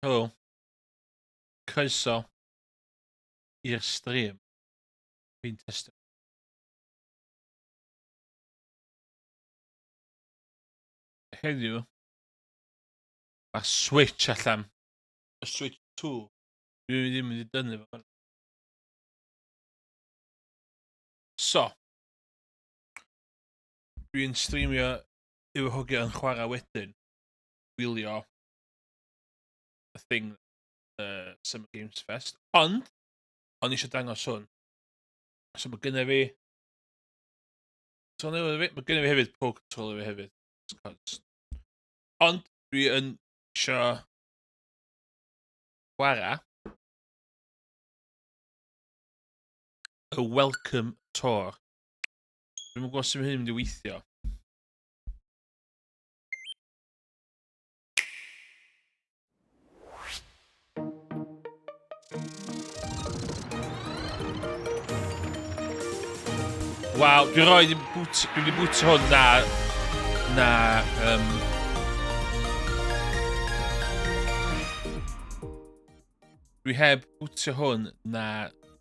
Helo. Croeso i'r stream. Fi'n testio. Heddiw, mae Switch allan. Y Switch 2. Dwi ddim wedi dynnu fo. So, dwi'n streamio efo hogia yn chwarae wedyn. Wylio y thing, Summer Games Fest. Ond, o'n eisiau dangos hwn. So mae gynna fi... So fi, mae gynna fi hefyd Pro Controller fi hefyd. Ond, dwi yn eisiau chwarae y Welcome Tour. Dwi'm yn gwybod sut mae hyn yn mynd i weithio. Waw, dwi roi ddim bwt, dwi wedi bwtio hwn na, na, um, dwi heb bwtio hwn na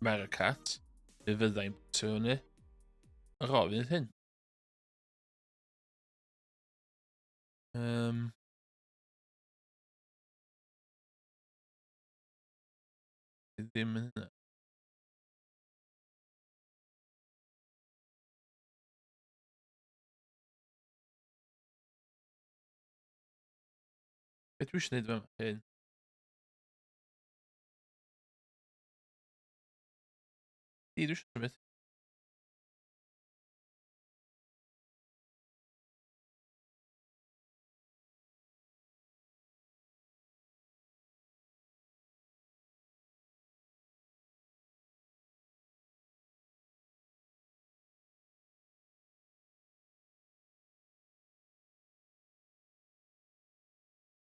Mario Kart. Fe fyddai'n bwtio hwn i. Ar ôl fydd hyn. Um, ddim yn hynna. Be dwi eisiau gwneud efo hyn? Di, dwi eisiau symud.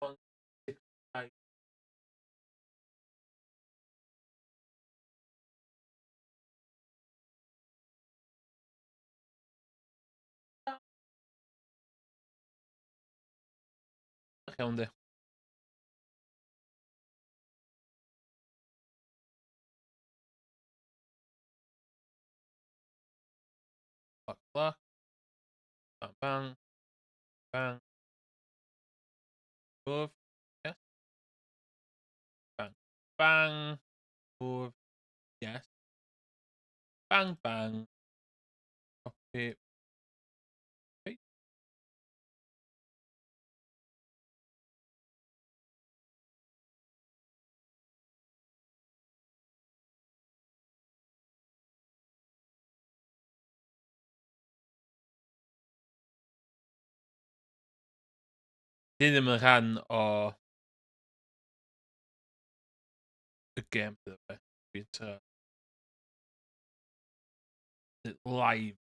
One, six, five. Iawn di. Clac, clac. Bang, bang. Bang. Move. Yes. Bang, bang. Move. Yes. Bang, bang. Copy. Paste. Di ddim yn rhan o y gêm, by the way. Dwi'n trio live.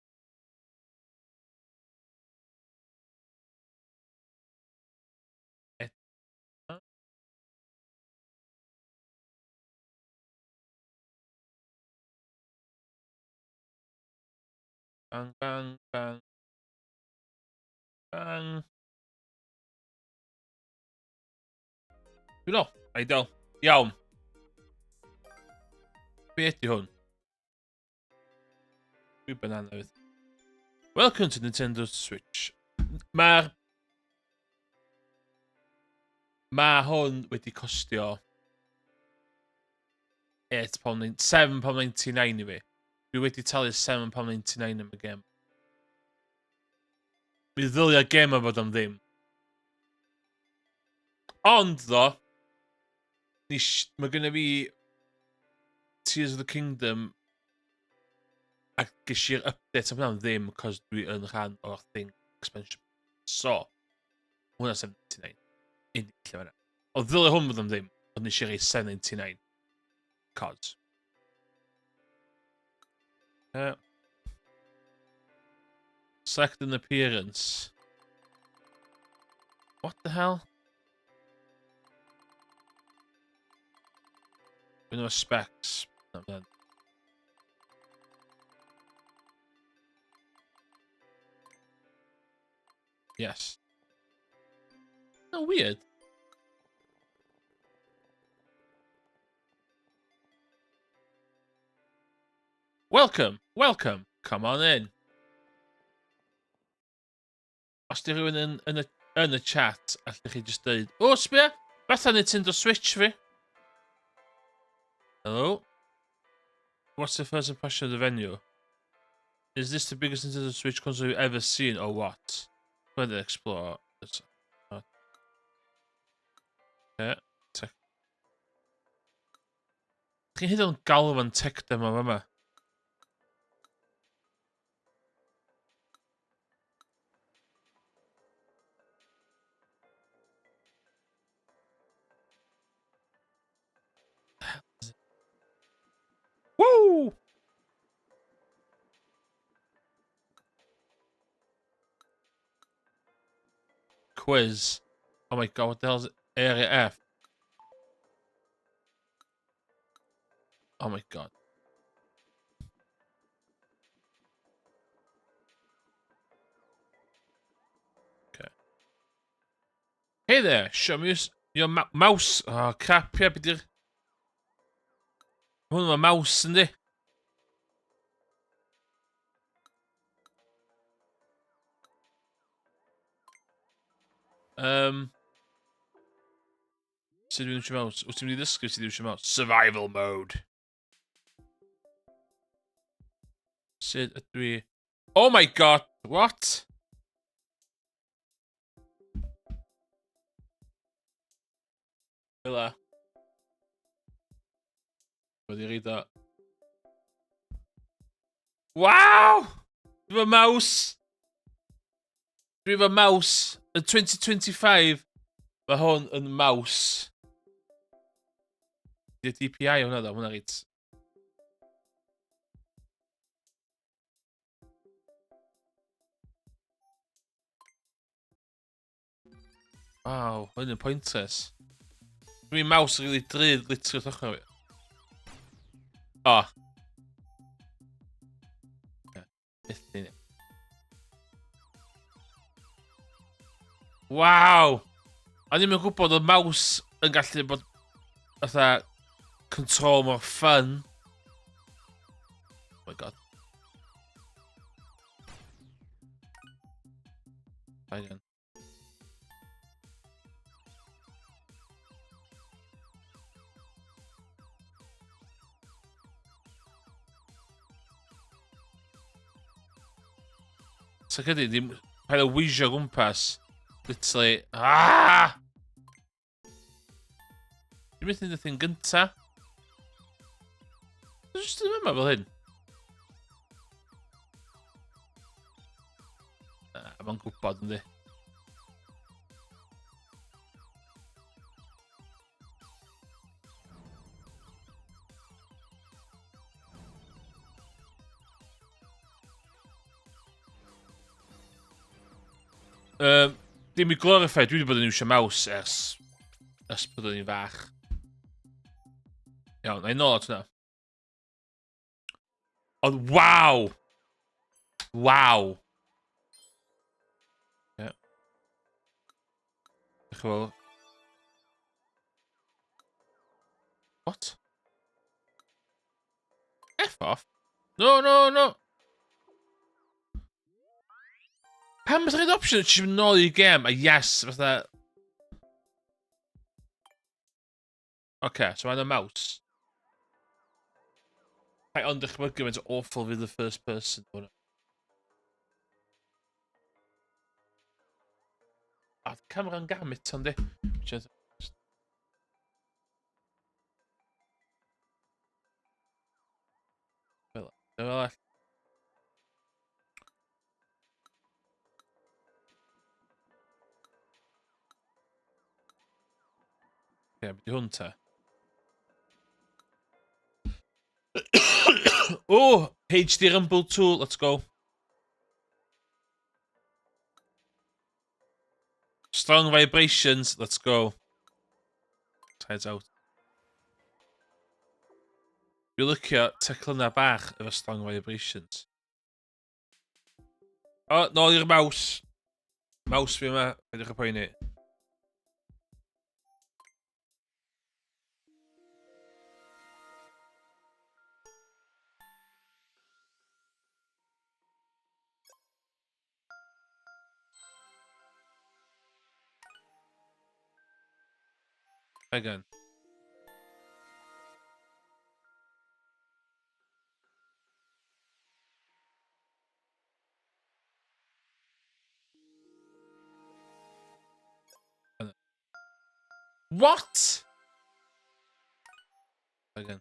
Bang, bang, bang. Bang. Dwi'n ôl. Ideal. Iawn. Be ydy hwn? Dwi'n banana fydd. Welcome to Nintendo Switch. Mae'r... Mae hwn wedi costio £8, £7.99 i fi. Dwi wedi talu £7.99 am y gem. Mi ddylia gem o fod am ddim. Ond, ddo, nes, mae gennym fi Tears of the Kingdom a ges i'r update am hwnna'n ddim cos dwi yn rhan o'r thing expansion. So, hwnna 79. Unig lle fan'na. Ond ddylai hwn fod am ddim, ond nes i rei 799. Cos. Select an appearance. What the hell? Dwi'n efo specs. Yes. No weird. Welcome, welcome, come on in. Os di rhywun yn, yn, y, yn y chat, allwch chi just dweud, o, oh, sbia, fatha Nintendo Switch fi. Hello? What's the first impression of the venue? Is this the biggest Nintendo Switch console you've ever seen, or what? Further explore. Yeah, tech. Chi'n hyd yn galw fo'n tech demo yma? Woo! Quiz. Oh my god, what the hell is it? Area F. Oh my god. Okay. Hey there, show me your ma mouse. Oh, crap, ia, beth yw'r... Hwn efo mouse, yndi? Um, Sut dwi'n iwsio mouse? Wyt ti'n mynd i ddysgu sut i iwsio mouse? Survival mode. Sut ydw i... Oh my god! What? Fel Wedi reid o. Waw! Dwi efo mouse! Dwi efo mouse! Yn 2025, mae hwn yn mouse. Di'r DPI hwnna ddo, hwnna reit. Waw, hyn yn pointless. Dwi'n mouse really drud, literally wrth ochr fi. O. Oh. Waw! O'n i'm yn gwybod oedd mouse yn gallu bod fatha control mor fun. Oh my god. Again. Sa credu ddim... Paid o wisio gwmpas. Literally... Ah! Dwi'n methu y thing gynta. Dwi'n just ddim yma fel hyn. Na, mae'n gwybod yndi. Um, dim i glorify, dwi wedi bod yn iwsio mouse ers, ers bod o'n i'n fach. Iawn, na i nôl at hwnna. Ond waw! Waw! Yeah. Diolch What? F off? No, no, no! Pam beth rhaid option ti'n mynd nôl i'r gem a yes, fatha... Oce, okay, so mae'n y mouse. Ga i ond dychmygu faint o awful fydd y first person hwnna. A camera'n gam eto, yndi? Fel arall. Ie, beth hwn ta? oh! HD Rumble 2, let's go. Strong vibrations, let's go. Tides out. Dwi'n licio teclynnau bach efo strong vibrations. O, oh, nôl i'r mouse. Mouse fi yma, peidiwch â poeni. Again. What? Again.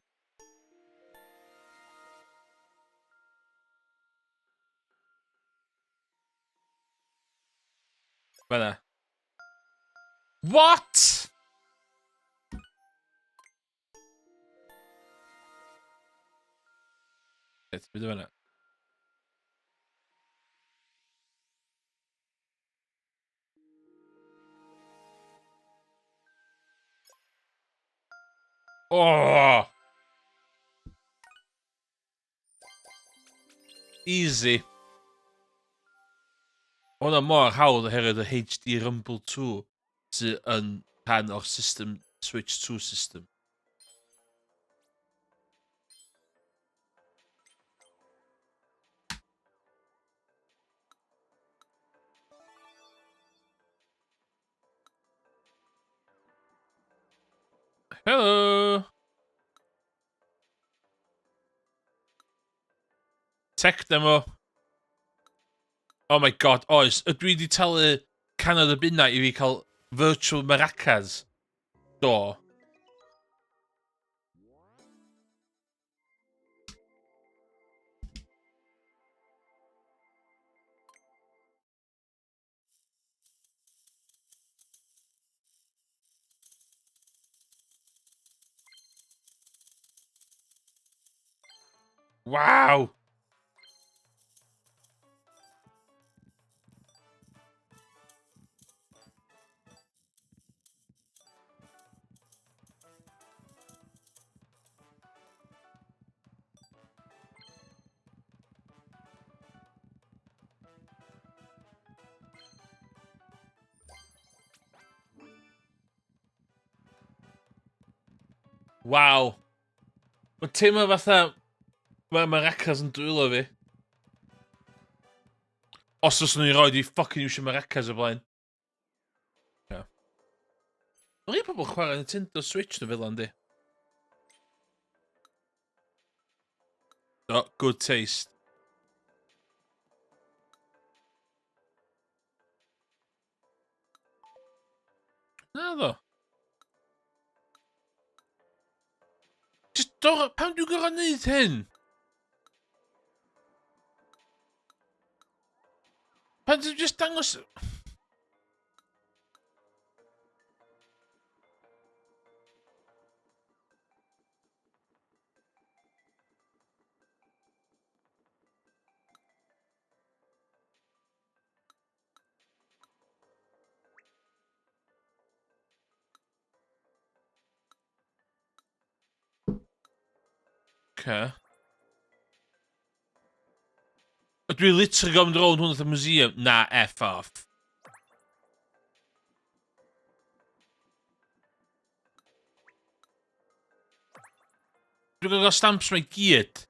Fanna. What? Reit, beth fanna? Oh! Easy. Ma' hwnna mor hawdd oherwydd y HD Rumble 2 sydd yn rhan o'r system Switch 2 system. Helo! Tech demo. Oh my god, oes. Ydw i wedi talu cannoedd o bunnau i fi cael virtual maracas? Do. Waw! Waw. Mae'n teimlo fatha... Mae maracas yn dwylo fi. Os oes nhw'n rhoi di fucking iwsio maracas o blaen. Yeah. Mae rhai pobl chwarae Nintendo Switch nhw fel yndi. Oh, good taste. Na ddo. Just dor... Pam dwi'n gorfod neud hyn? Pan ti'n just dangos... Okay. Ydw i literally gofyn rownd hwn wrth y museum? Na, F off. Dwi'n gael stamps mae gyd.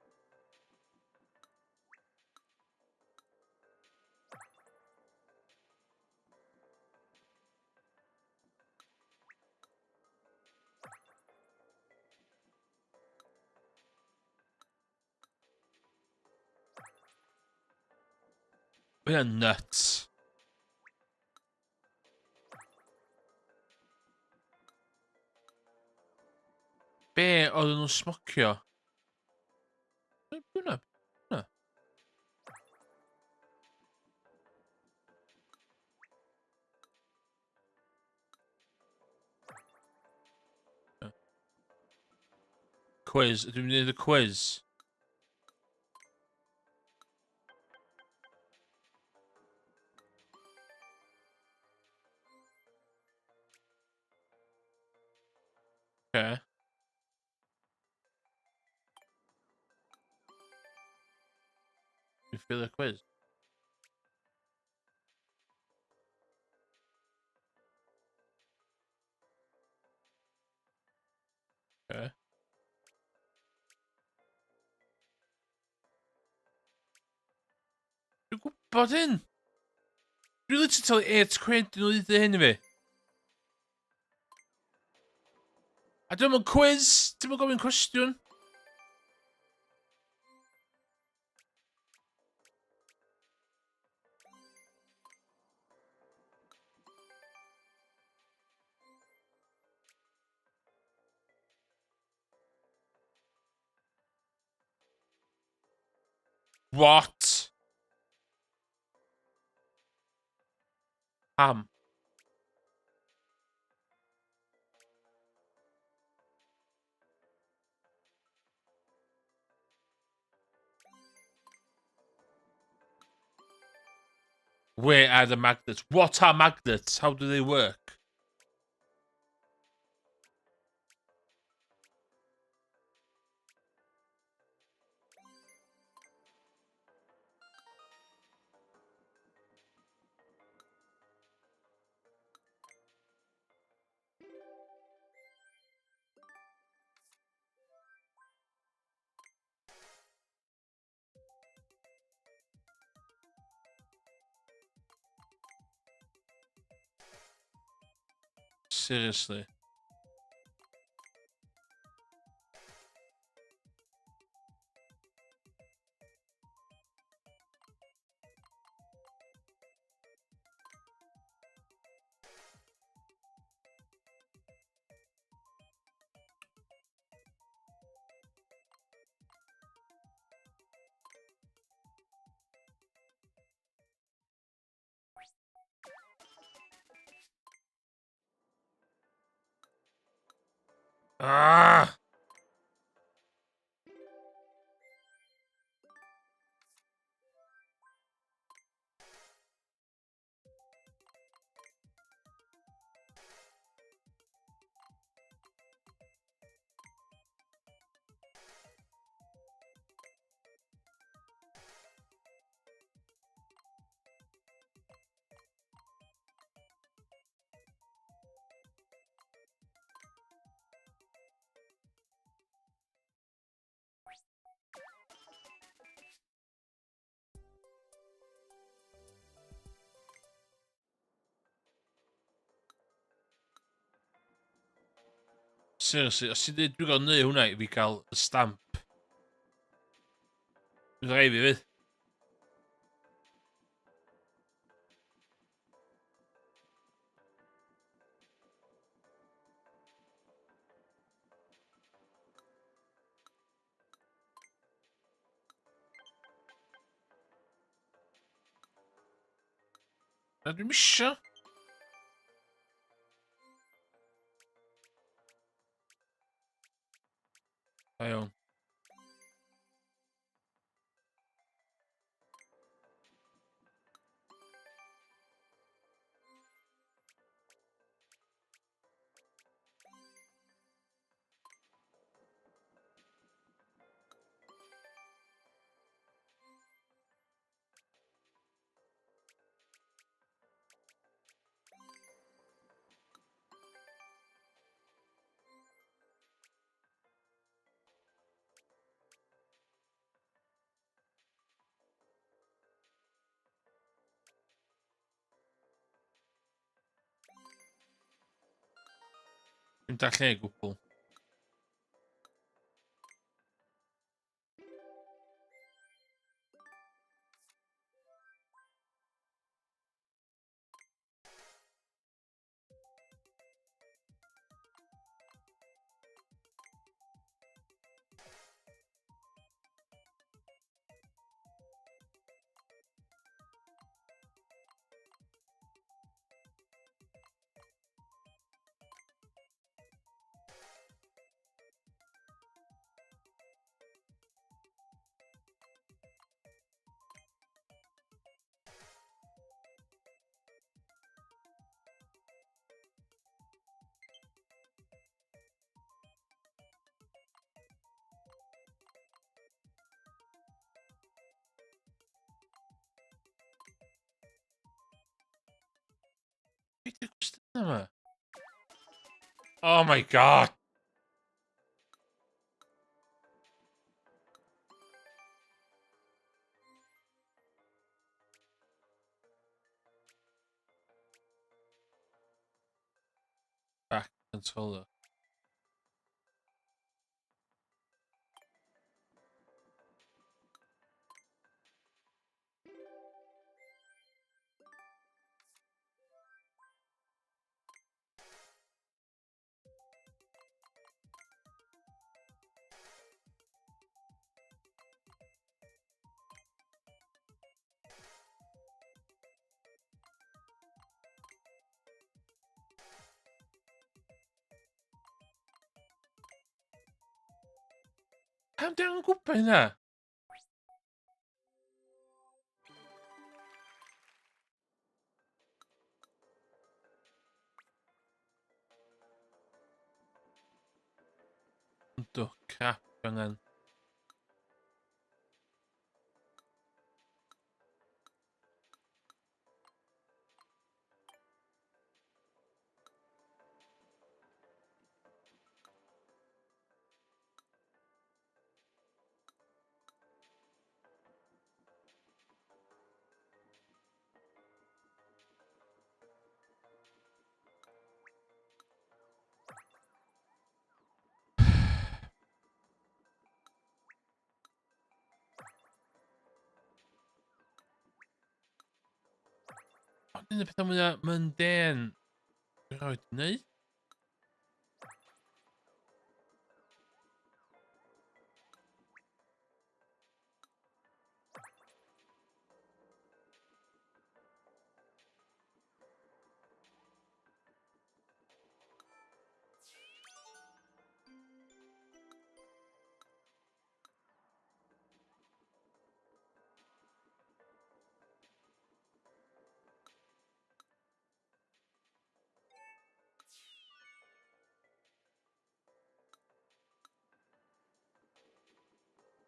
Mae hynna'n nuts. Be oedden nhw'n smocio? Be hwnna? Hwnna? Quiz. Dwi'n mynd i wneud y quiz. Okay. Dwi'n ffilio quiz. Okay. Dwi'n gwybod hyn! Dwi'n literally talu 8 quid yn nhw hyn i fi. A dwi'n mynd quiz! Ti'n mynd gofyn cwestiwn? What? Pam? Where are the magnets? What are magnets? How do they work? Seriously. Ah! Seriously, os ti'n dweud dwi'n gael neu hwnna i fi gael y stamp. Dwi'n rhaid fi fydd. Na, dwi'm isio. Da iawn. Dim dallt o gwbl. Be di'r cwestiwn yma? Oh my god! Back controller. Pam di angen gwybod hynna? Yndw, crap angen. Ond un o'r pethau mwyaf mundane dwi'n rhoi wneud.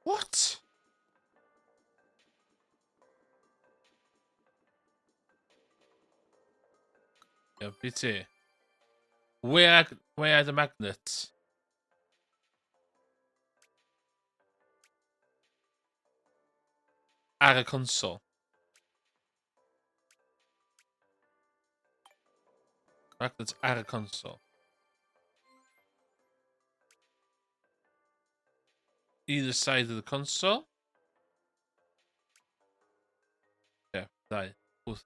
What? Yeah, BT. Where are the magnets? Ar y consol. Magnets ar y consol. Either side of the console. Yeah, ddau. Wth.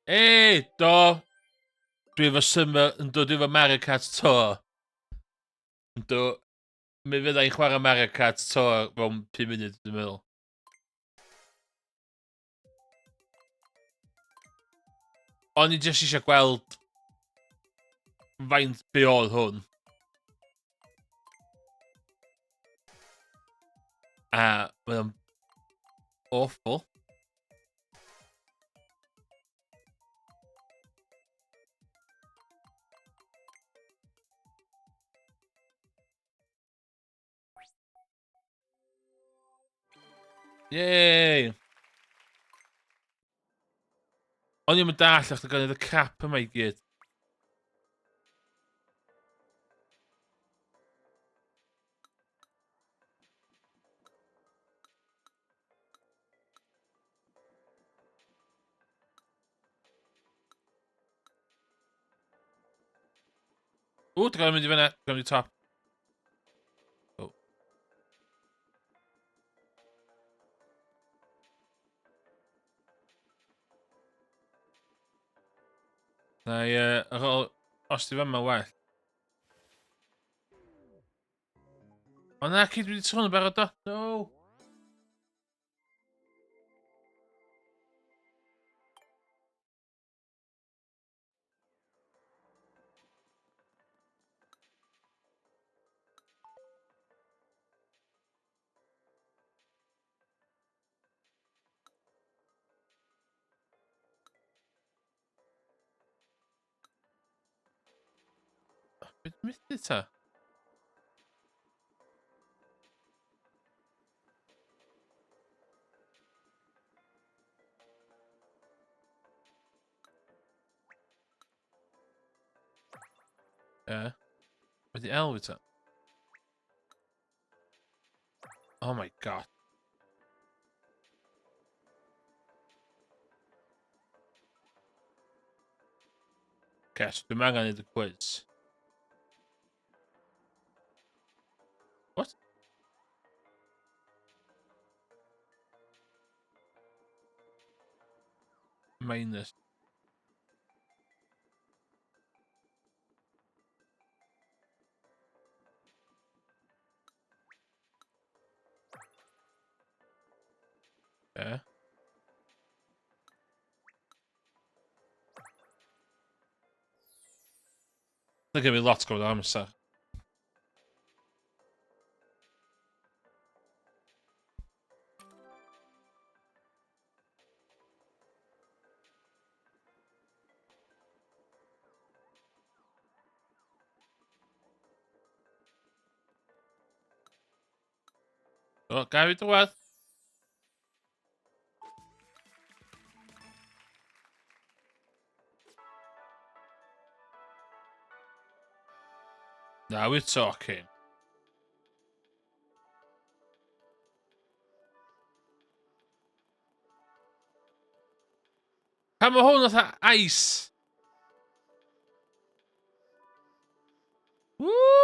Ei, do! Dwi efo summer yn dod efo Mario Kart to. Yndw. Mi fydda i'n chwarae Mario Kart to mewn 5 munud, dwi'n meddwl. O'n i jyst eisiau gweld faint be oedd hwn. A mae o'n awful. Yay! O'n i'n dall o'ch ti'n y crap yma i gyd. Ww, dwi'n mynd i fyna. Dwi'n mynd i top. Oh. Na i, ar ôl, os di fama well. O na, cyd wedi sôn yn barod do. No. Beth methu ta? Ie. Wedi L fi ta? Oh my god. Okay, so dwi'n angen neud y quiz. What? Minus. Yeah. There's gonna be lots going on amser. O, gael fi dywed. Now we're talking. Pam mae hwn fatha ice? Woo!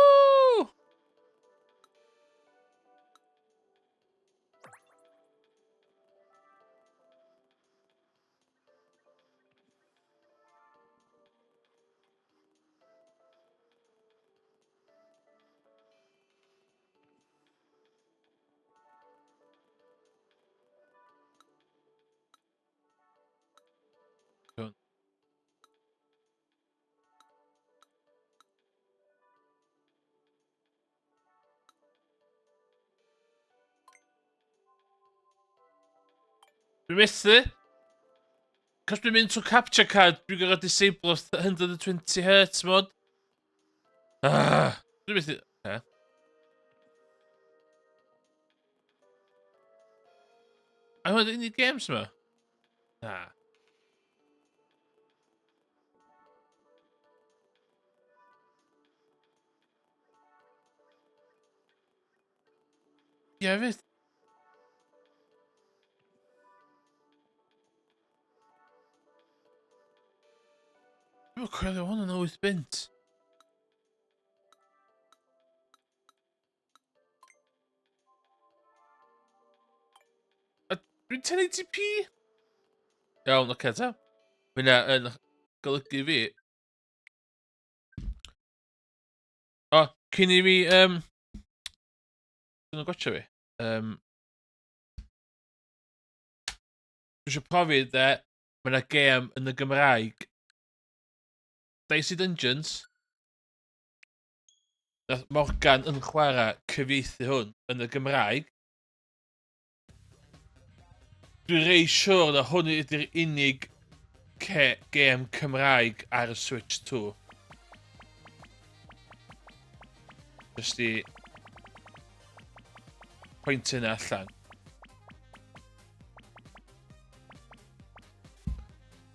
Hwn. Dwi'n methu. Cos dwi'n mynd trwy capture card, dwi'n gorfod disable 120 Hz mod. Ah, dwi'n methu... Okay. A hwnna unig games yma? Na. Ie, hefyd. Dwi'n coelio hwn yn 8 bunt. A dwi'n 1080p? Iawn, oce okay, ta. Mae hynna yn golygu fi. O, cyn i fi... Um, Dwi'n gwatcha fi. Um, dwi eisiau profi de, mae yna gêm yn y Gymraeg. Dicey Dungeons. Nath Morgan yn chwarae cyfieithu hwn yn y Gymraeg. Dwi'n rei siwr na hwn ydy'r unig gêm Cymraeg ar y Switch 2. Just i pwynt hynna allan.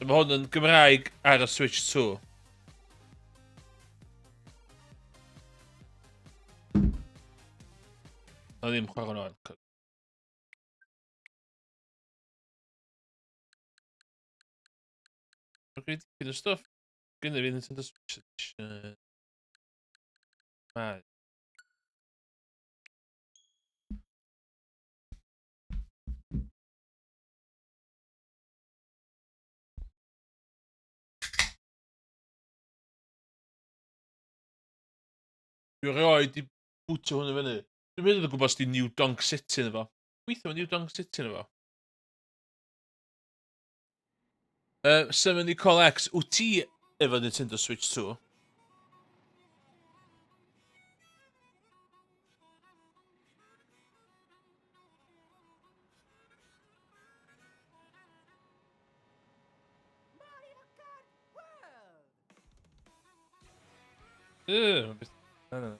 Mae hwn yn Gymraeg ar y Switch 2. Na ddim chwarae hwnna. Mae'n gwneud dipyn o stwff. Gynna fi Nintendo Switch Edition. Mae. Dwi erioed 'di bwtio hwn i fyny. Dwi'm hyd yn oed yn gwybod os 'di New Donk City ynddo fo. Weithia mae New Donk City ynddo fo. Summon Nicole X, wyt ti efo Nintendo Switch 2? Yy, beth... Na, na.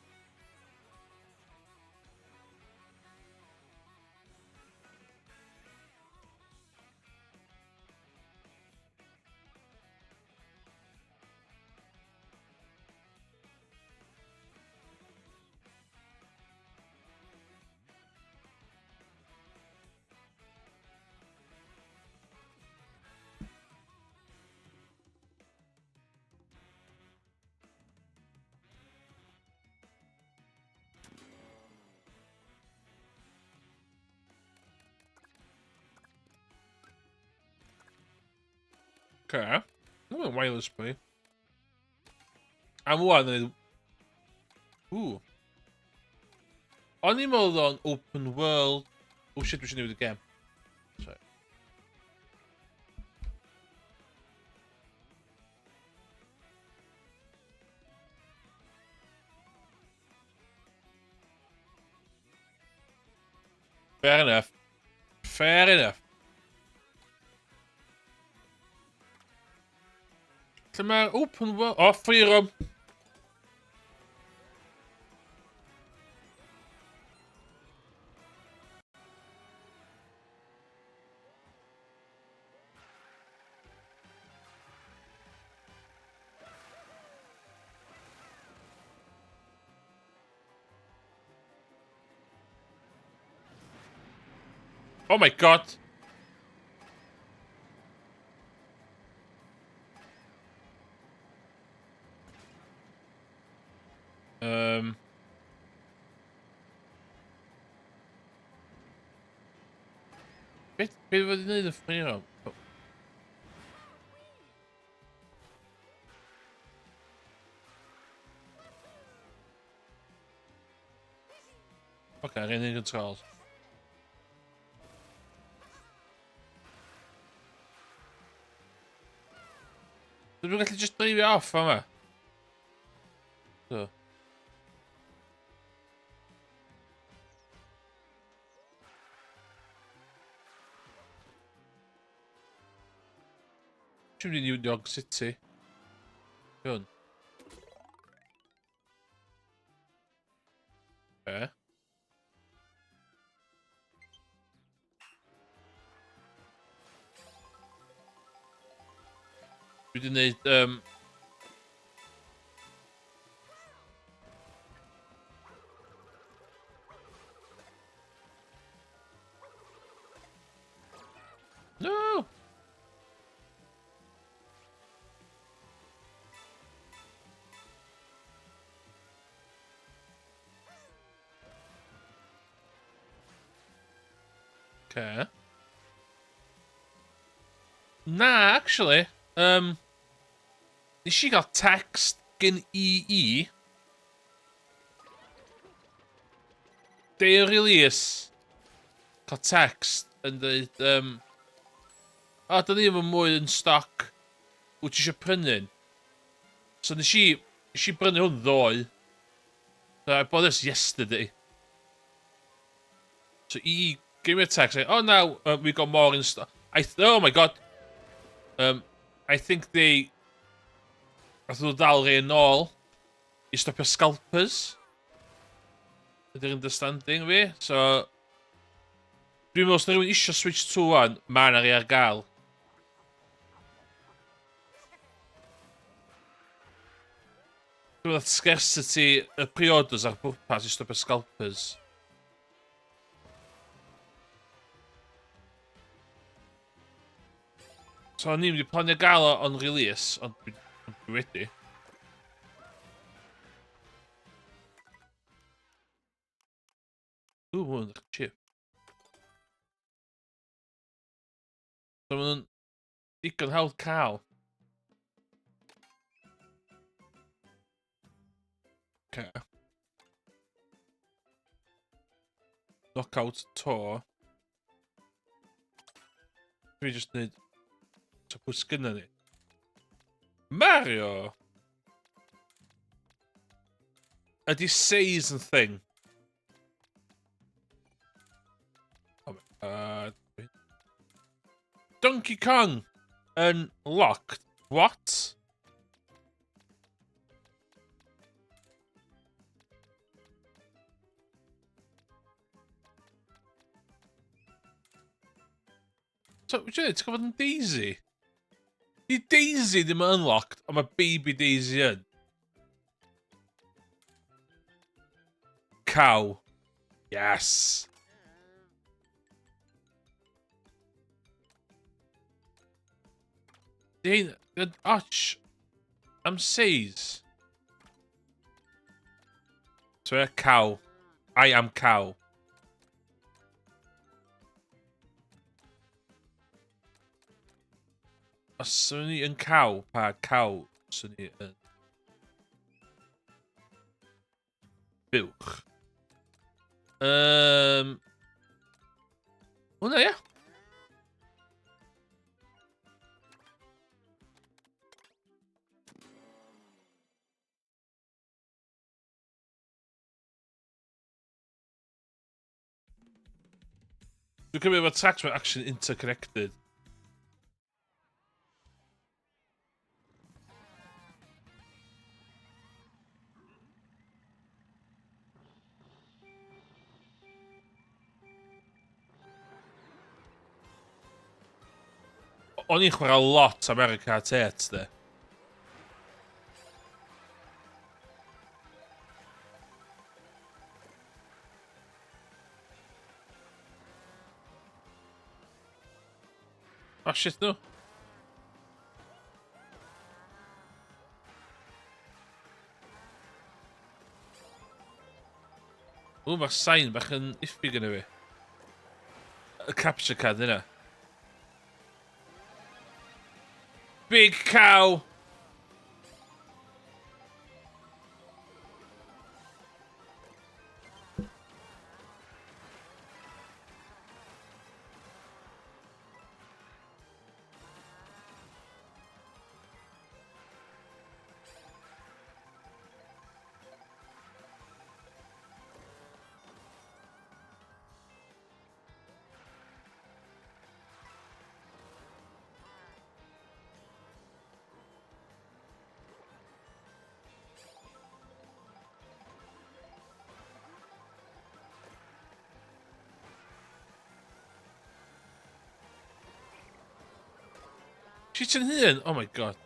Okay. Mae'n wireless play. Am wan yn... Ooh. O'n i'n meddwl o'n open world. Oh shit, dwi eisiau newid y gem. Sorry. Fair enough. Fair enough. Lle mae open world... Oh, free roam. Oh my god! Um... Be, be fod i'n neud y ffrio? Oce, okay, rhaid i'n controls. Dwi'n gallu just dreifio off yma. So. Dwi'n mynd i New York City. Hwn. Be? Dwi wedi gwneud... Um, No! Okay. Na, actually. Um, nes i gael text gen EE. Day of release. Cael text yn dweud, um, o, da ni efo mwy yn stoc. Wyt ti eisiau prynu? So nes i, nes i brynu hwn ddoe. So I bought this yesterday. So he gave me a text saying, oh, now we got more in stock. I oh my god. I think they... Nath nhw dal rei yn ôl i stopio scalpers. Ydy'r understanding fi. So, dwi'n meddwl os na rhywun eisiau Switch 2 wan, mae yna rei ar gael. Dwi'n meddwl scarcity y pre-orders ar bwrpas i stopio scalpers. So o'n i'n mynd i planio gael o on release, ond dwi, ond dwi wedi. Ww, ma' hwn yn cheap. So ma' nhw'n digon hawdd cael. Okay. Knockout Tour. Dwi jyst wneud... So pwy sgynna ni? Mario! Ydy size yn thing? Oh my god. Donkey Kong yn locked. What? So, ti'n gwybod, ti'n gwybod yn Daisy? Di Daisy ddim yn unlocked, ond mae Baby Daisy yn. Cow. Yes. Di hein, och, am seis. So, cow. I am cow. Os swn i yn caw, pa caw swn i yn? Buwch. Um, hwnna, ia. Dwi'n cymryd bod tracks mae'n actually interconnected. O'n i'n chwarae lot America at 8, de. Oh shit, no. O, mae'r sain bach yn iffy gyda fi. Y capture card yna. Big cow! Shit yn hun? Oh my god.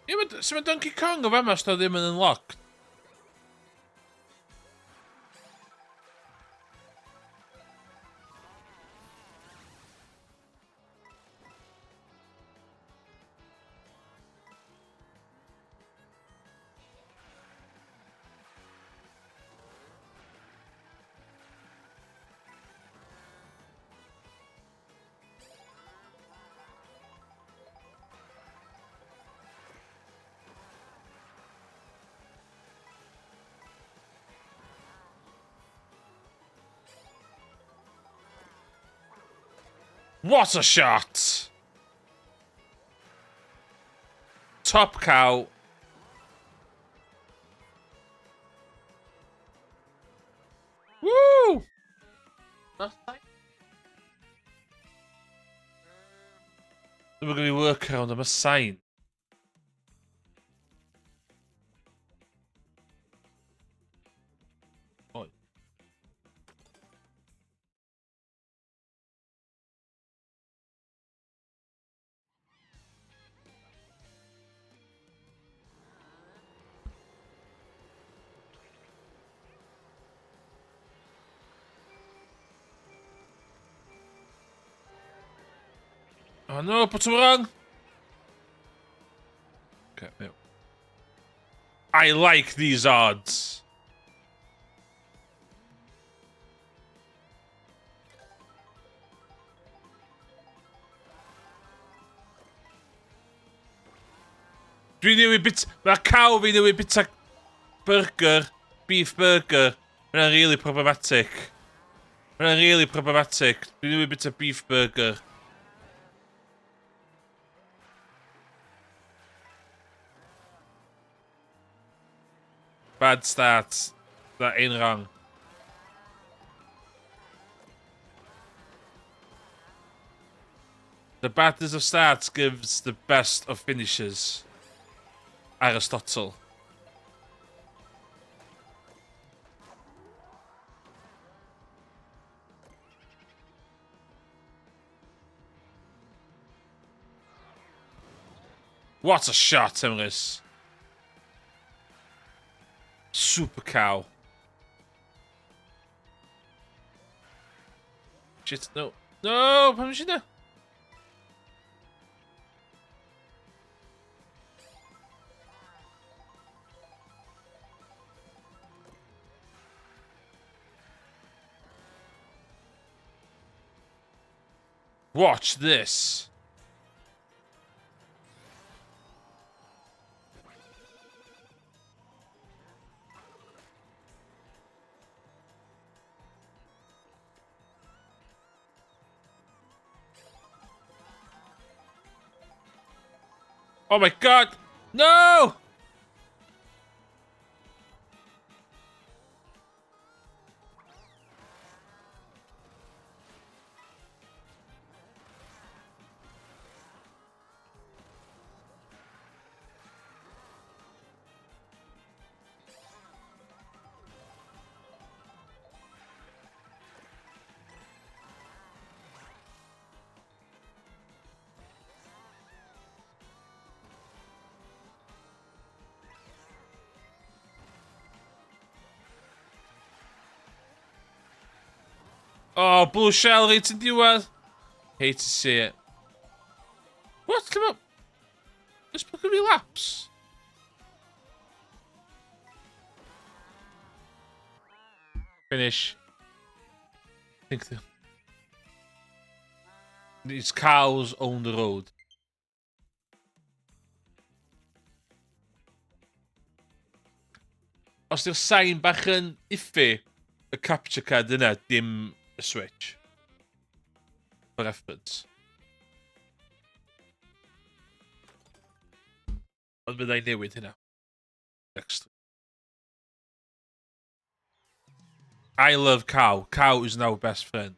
Ie, ma' sut mae Donkey Kong o fama os 'di o ddim yn unlocked? What a shot! Top cow. Woo! Dwi'n going to workaround am y sain. Oi. Oh no, put them wrong! Okay, no. I like these odds. Dwi newydd bit... Mae cow fi newydd bita burger, beef burger. Mae'n really problematic. Mae'n really problematic. Dwi newydd bita beef burger. Bad start. That ain't wrong. The baddest of starts gives the best of finishes. Aristotle. What a shot, Emrys. Super cow. Shit, no. No, pam nes i na? Watch this. Oh my god! No! Oh, blue shell reit yn diwedd. Hate to see it. What? Lle mae... Oes bod fi laps? Finish. Think the... These cows own the road. Os di'r sain bach yn iffy, y capture card yna, dim y Switch. For reference. Ond byddai'n newid hynna. Next. I love cow. Cow is now best friend.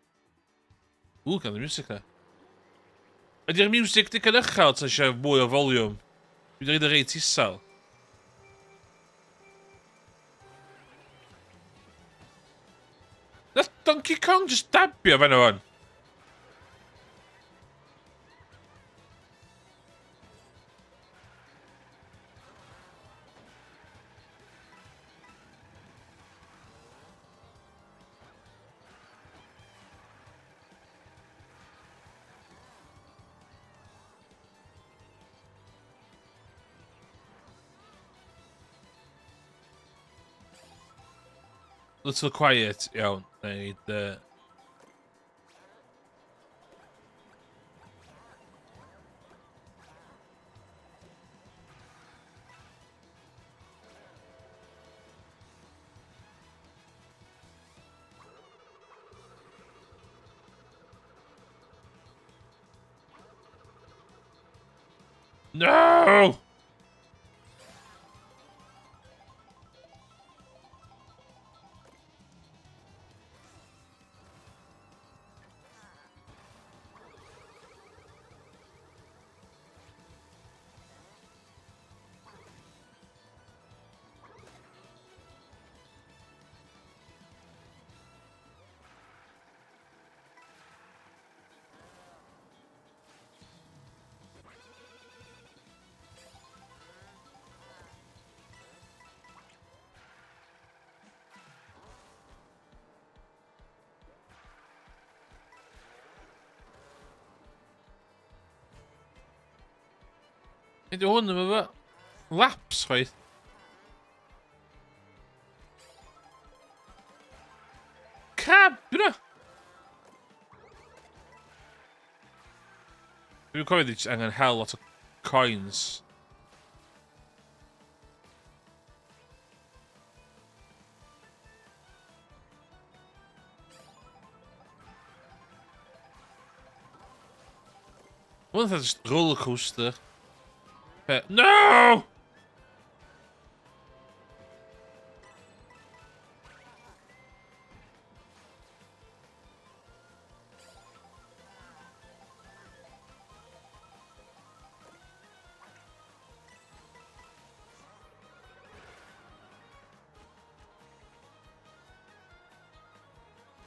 Ooh, gan y music na. Ydy'r music digon uchel ta eisiau mwy o volume? Dwi'n dweud y reit isel. Nath Donkey Kong just dabio fan o'n. Little quiet, iawn. Na i neud, No! Nid yw hwn yn efo laps chwaith. Crab, dwi'n Dwi'n cofio ddi angen hell lot o coins. Mae'n fatha just roller coaster. No!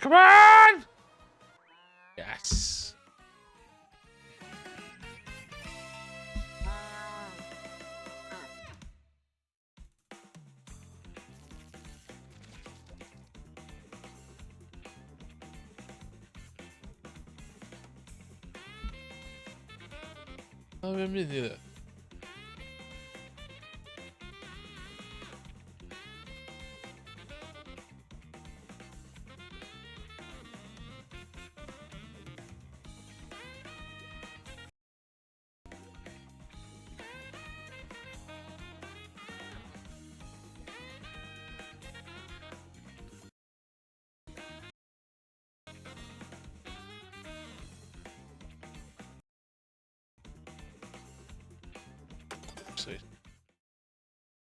Come on! Yes. O, fe'n mynd i dde.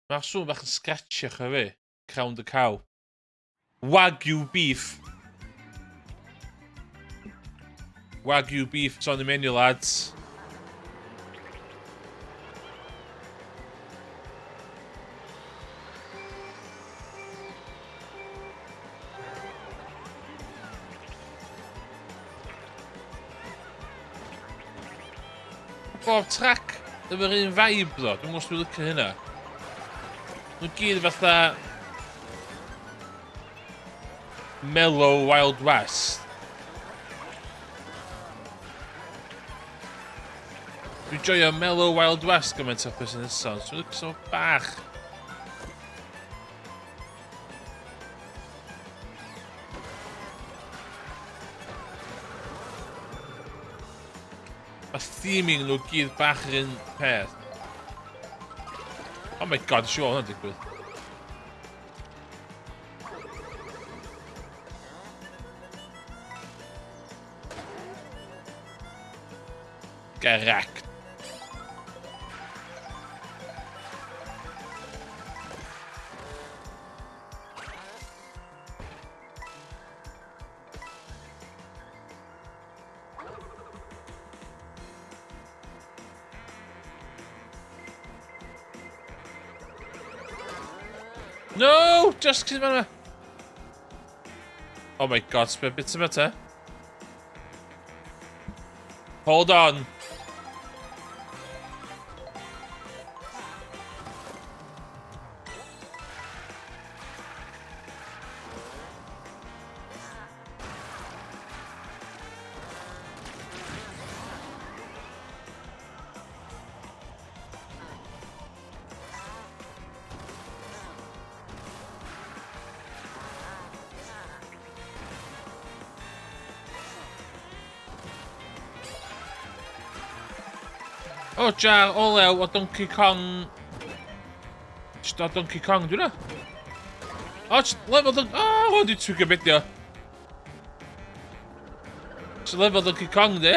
Mae'r sŵn bach yn scratchio chi fi. Crown the cow. Wagyu beef. Wagyu beef, it's on the menu, lads. Bob track efo'r un vibe ddo. Dwi'n gwybod os dwi'n licio hynna. Nhw gyd fatha mellow Wild West. Dwi'n joio Mellow Wild West gymaint o person nesaf, so dwi'n so bach. Mae theming nhw gyd bach yr un peth. Oh my god, siw hwnna'n digwydd. Get wrecked. No! Just cyn fan'na. Oh my god, sbio bit yma te. Hold on. O, jar olew o Donkey Kong. Just o Donkey Kong, dwi'n na. O, just lefel Donkey... O, oh, dwi'n twigio beth Just lefel Donkey Kong, di.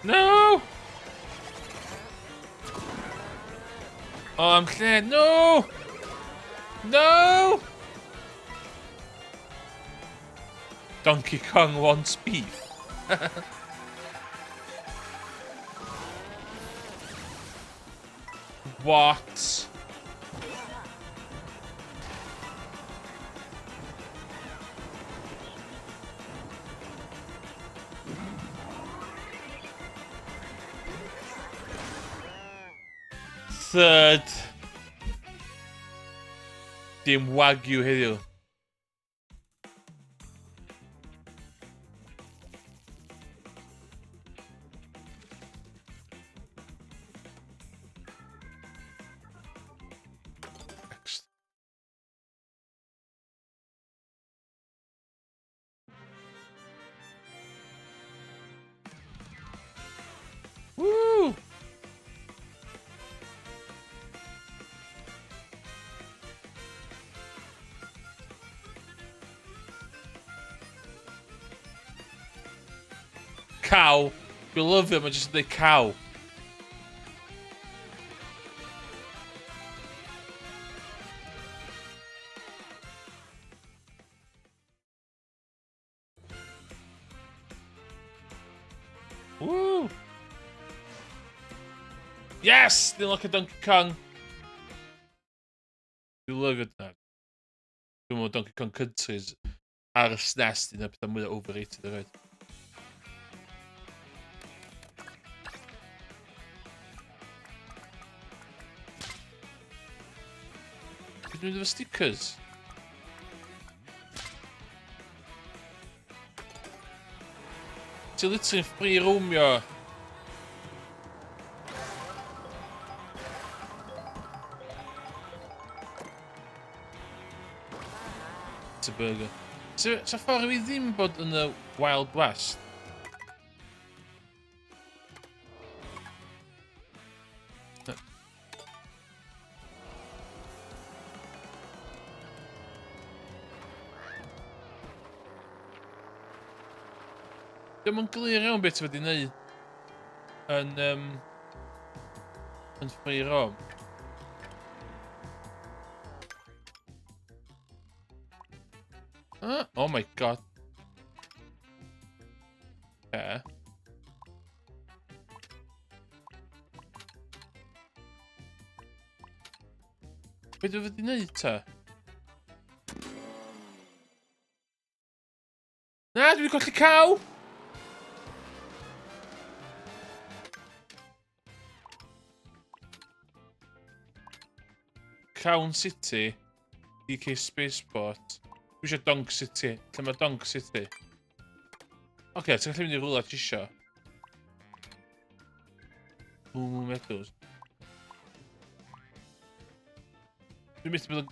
No! Oh, I'm lle. No! No! Donkey Kong wants beef. What? Third. Dim Wagyu heddiw. Next. Woo! Cow. Dwi'n lyfio, mae jyst yn dweud cow. Woo! Yes! Dwi'n lycio Donkey Kong. Dwi'n lyfio dyna. Dwi'n meddwl Donkey Kong Country's ar y SNES un o'r pethau mwyaf overrated erioed. Dwi'n mynd efo stickers. Ti literally free roamio. It's a burger. So, so ffordd i fi ddim bod yn y Wild West? Dim yn glir iawn beth ti wedi wneud yn, um, yn free roam. Ah, oh my god. Okay. Be dwi wedi wneud ta? Na, dwi wedi colli caw! Crown City, DK Spaceport. Dwi eisiau Donk City. Lle mae Donk City? Oce, okay, ti'n gallu mynd i rhywle ti isio. Moo Moo Meadows. Dwi'n methu bod yn...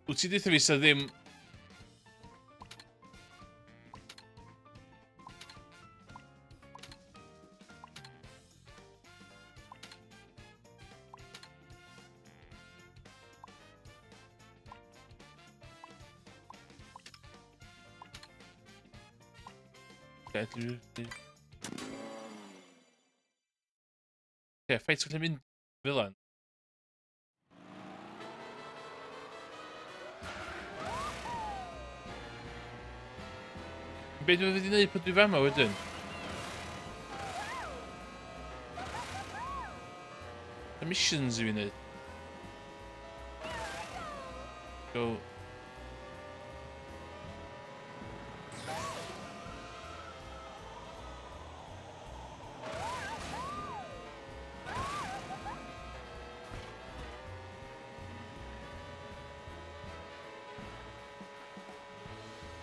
Wyt ti deutha fi sa ddim... Oce, ffaith ti'n mynd fel 'an? Be dwi'n wedi gwneud pan dwi fama wedyn? Y missions i fi wneud. Go.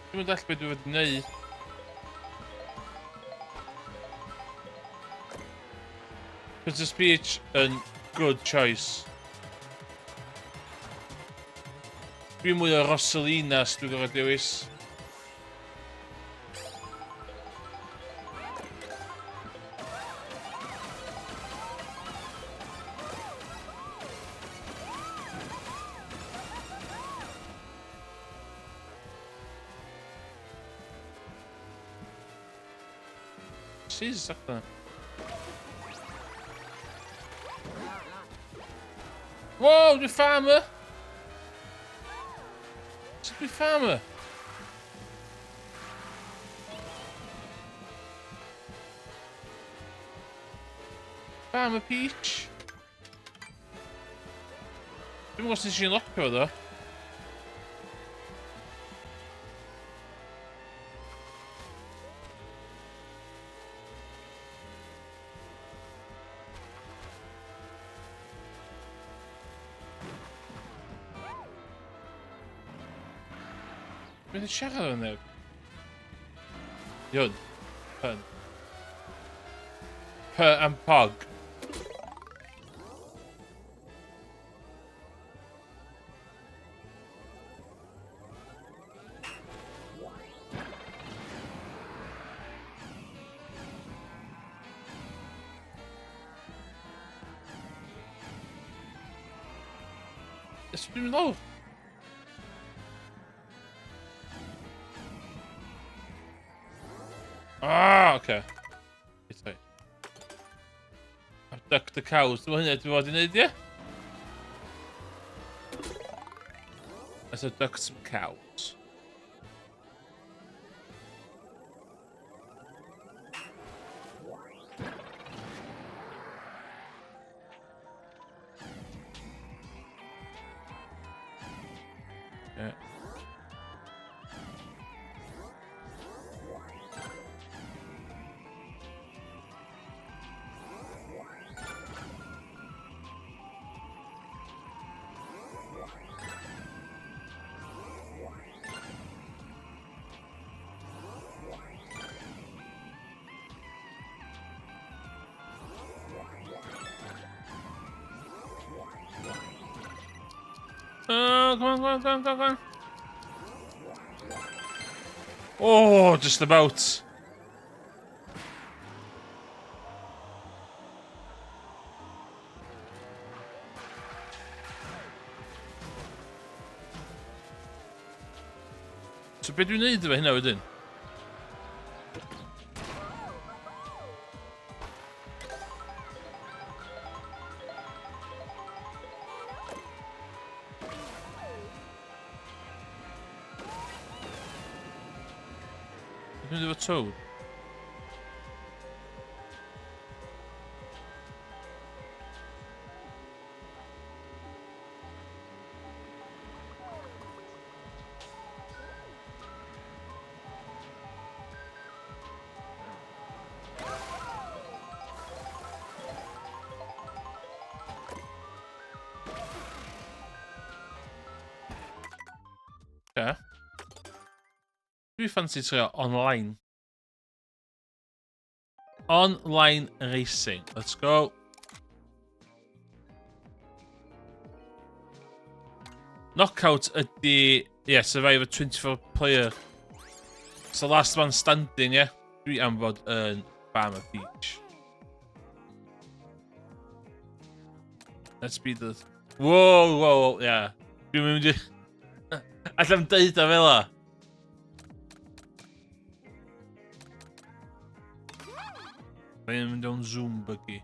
Dwi'n mynd all beth dwi wedi gwneud. Princess Peach yn good choice. Dwi'n mwy o Rosalina os dwi'n gorfod dewis. Jesus, allan. Wow, dwi'n farmer! Sut dwi'n farmer? Farmer Peach. Dwi'n gwybod sut ti'n locio fo, ddo. Dwi'n mynd siarad efo neb. Hwn. Hwn. P am pog. Ys dwi'n mynd lawr? Ah, oce. Okay. Abduct the cows. Dwi'n hynny dwi'n fod i wneud, ie? Let's abduct some cows. Yeah. Oh, come on, come on, come on, come on. Oh, just about. So be dwi'n neud efo hynna wedyn? Dwi'n mynd efo Toad? Okay. Dwi ffansi trio online. Online racing. Let's go. Knockout ydy... Yeah, Survivor 24 player. So last man standing, yeah? Dwi am fod yn Farmer Beach. Let's be the... Whoa, whoa, whoa, yeah. Dwi'n mynd i... Alla'm deud o fel la. Mae'n mynd o'n Zoom buggy.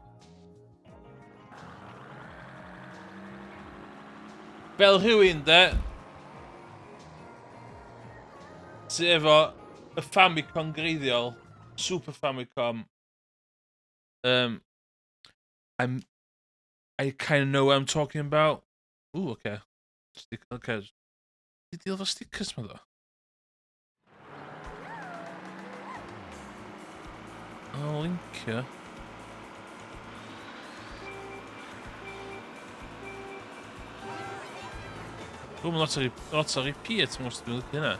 Fel rhywun, de, sy efo y Famicom greiddiol, Super Famicom, I kind of know what I'm talking about. Ooh, okay. Stick, okay. Di deal efo stickers ma ddo? O, lincio. O, mae lot o, lot o repeat, mae'n dwi'n licio hynna.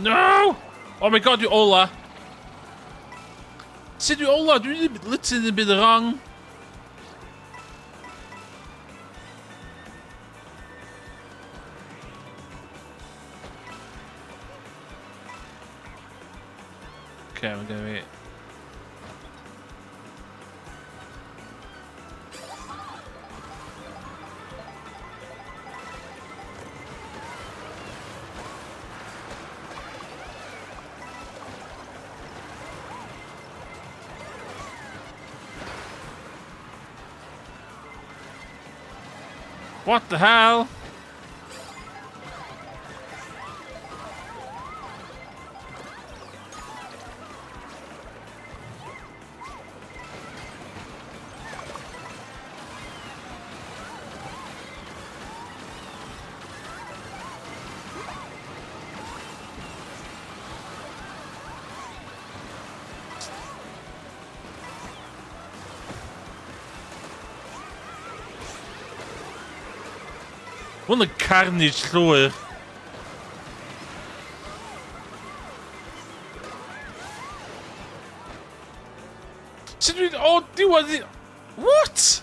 No! Oh my god, dwi ola! Sut dwi ola? Dwi'n literally ddim byd wrong. Okay, I'm gonna be... What the hell? Hwn yn carnage llwyr. Sut dwi'n... O, diwedd i... What?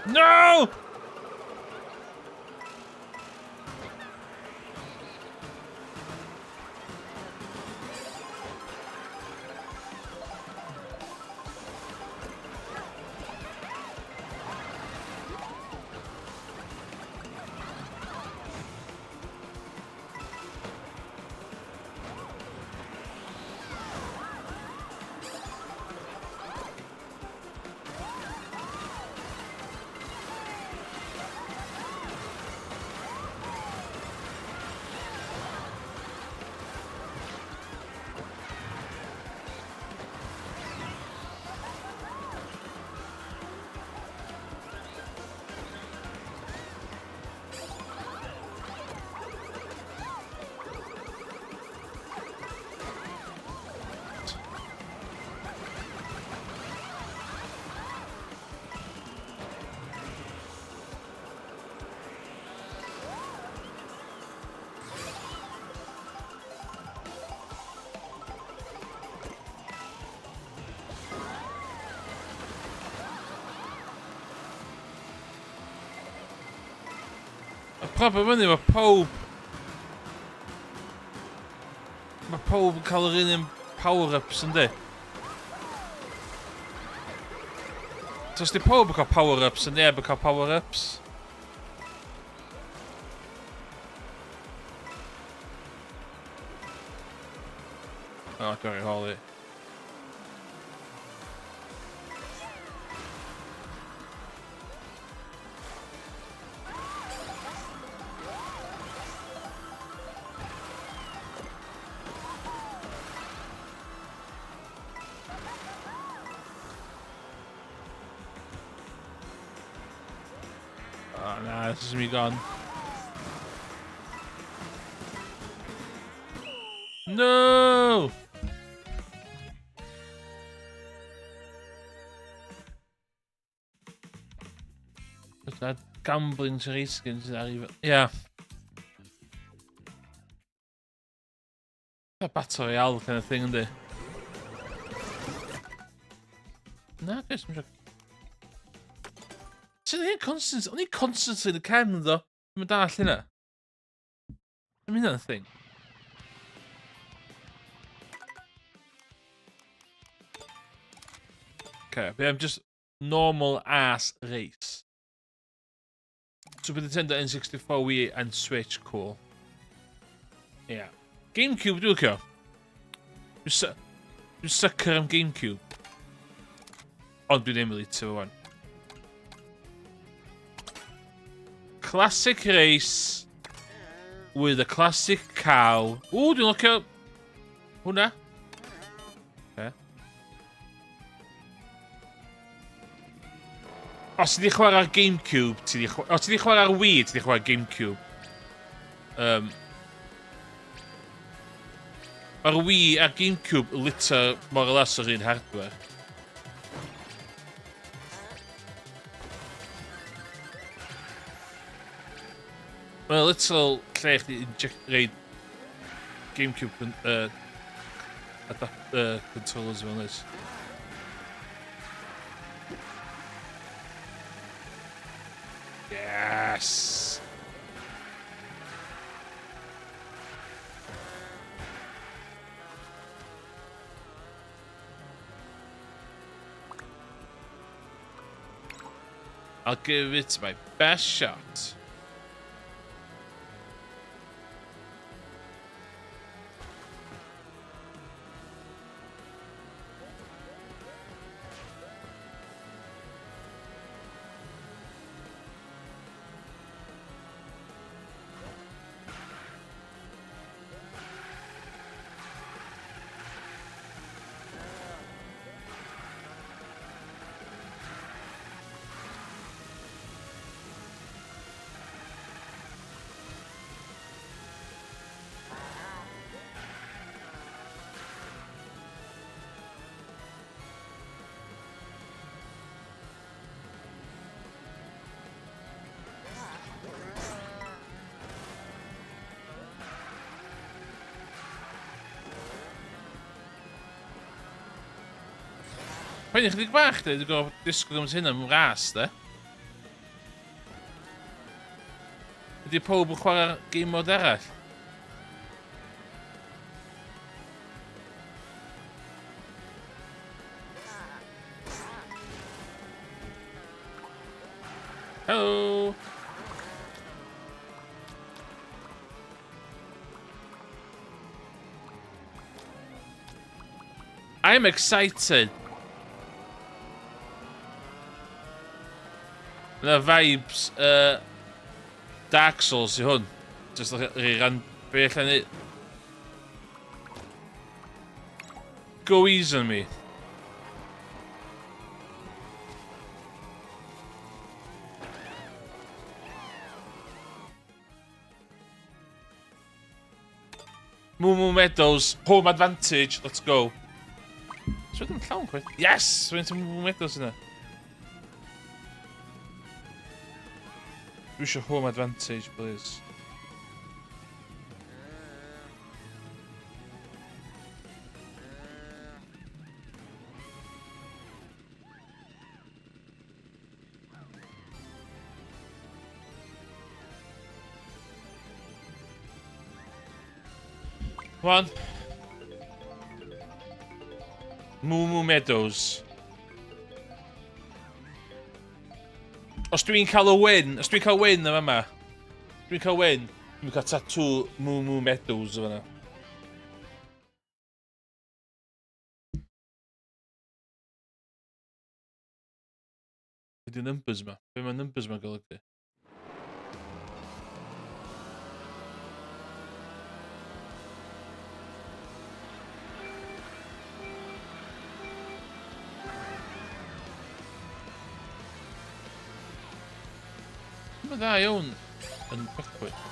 No! Problem ydy, mae pawb... Mae pawb yn cael yr un un power-ups, yndi? So os di pawb yn cael power-ups, yn neb yn cael power-ups. O, oh, dwi'n holi. Oh, nah, this is me gone. No! That gambling sy'n risgyn sy'n ar i... Ie. A battle royale kind of thing, yndi? Na, guys, mae'n Sy'n hyn constant... O'n i constantly yn y cefn, ddo. Dwi'n dall hynna. Dwi'n hynna'n thing. Okay, be am just normal ass race. Super Nintendo, N64, Wii and Switch, cool. Yeah. Gamecube dwi'n licio. Dwi'n sucker am Gamecube. Ond dwi'n emulator fo wan. Classic race with a classic cow. Ww, dwi'n licio hwnna. Okay. Os ti 'di chwarae ar Gamecube, ti 'di chwa-... Os ti 'di chwarae ar Wii, ti 'di chwarae Gamecube. Um, Mae'r Wii a'r Gamecube liter more or less yr un hardware. Mae'n literal lle chdi inject reid Gamecube adapt, controllers fel nes. Yes! I'll give it my best shot. Poeni chydig bach, de, dwi'n gorfod disgwyl am hyn am ras, de. Ydy pob yn chwarae game mode arall? Hello! I'm excited. Yna vibes Dark Souls i hwn. Just like ran... Be allan ni... Go easy on me. Moo Moo Meadows, home advantage, let's go. So ddim llawn chwaith. Yes! Mae'n to Moo Moo Meadows yna. Dwi eisiau home advantage, please. Come on. Moo Moo Meadows. Os dwi'n cael y win, os dwi'n cael win yma yma, dwi'n cael win, dwi'n cael tattoo Moo Moo Meadows yma. Be di numbers ma? Be mae numbers ma'n golygu? Mae'n dda iawn yn cychwyn.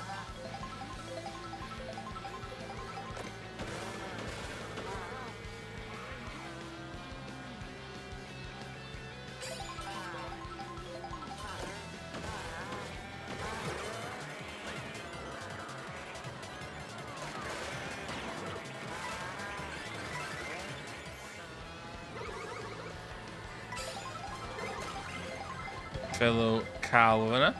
Fellow Carl fyna.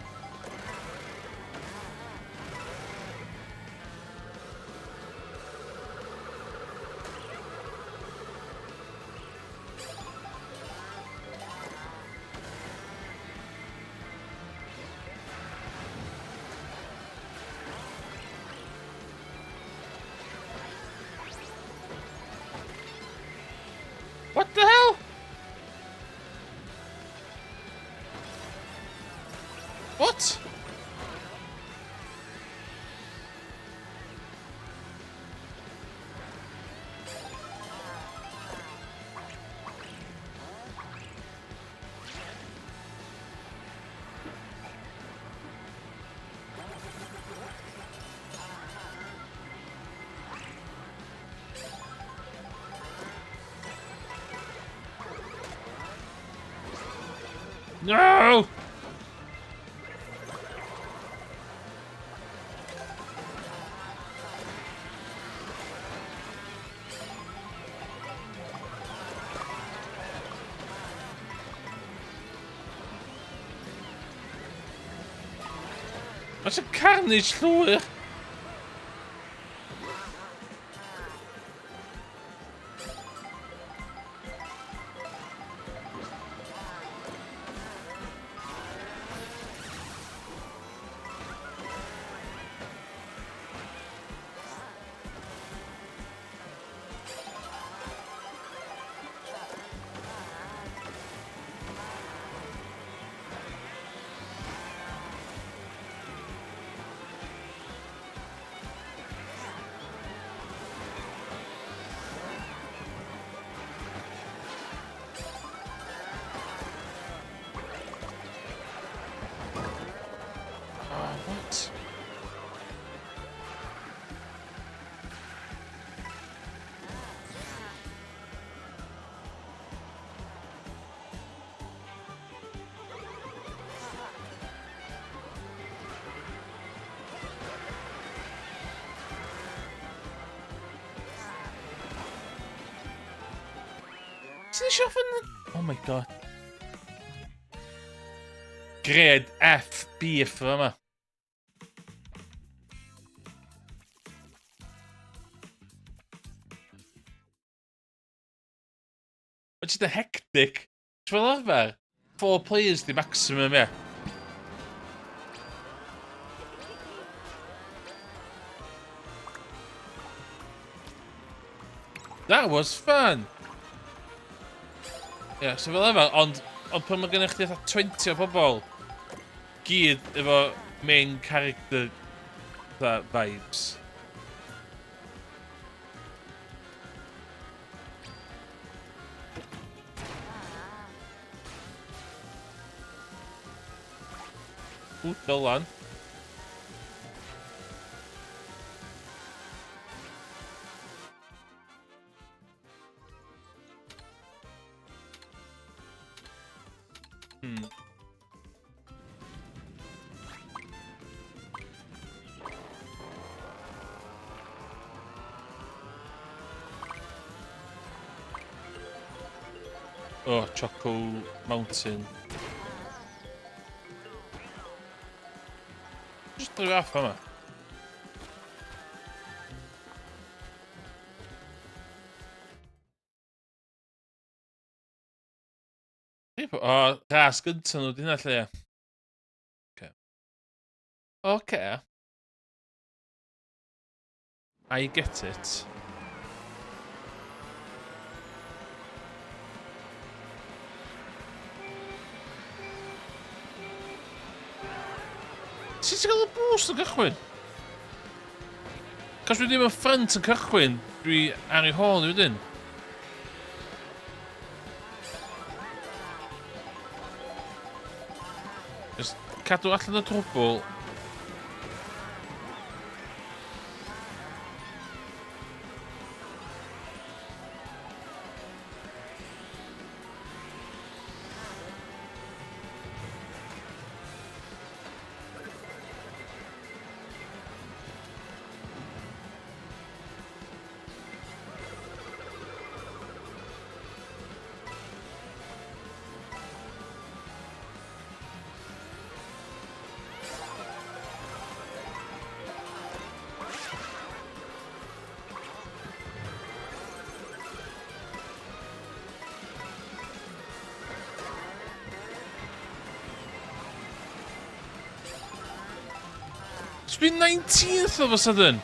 What the hell? What? No! That's a carnage llwyr! Oh, what? Ti'n eisiau off yn... Oh my god. Grade F beef yma. Mae'n just a hectic. Ti'n fel arfer, four players di maximum, ie. That was fun! Ie, yeah, so fel arfer, ond, ond pan mae gennych chdi fatha 20 o bobl, gyd efo main character fatha vibes. Ww, Dylan. Oh, Choco Mountain. Just drwy off yma. O, oh, ras gyntaf nhw, di hynna lle. Okay. Okay. I get it. Sut ti'n cael y boost yn cychwyn? Cos dwi ddim yn ffrynt yn cychwyn, dwi ar ei hôl ni wedyn. Just cadw allan o trwbl. It's been 19th all of a sudden.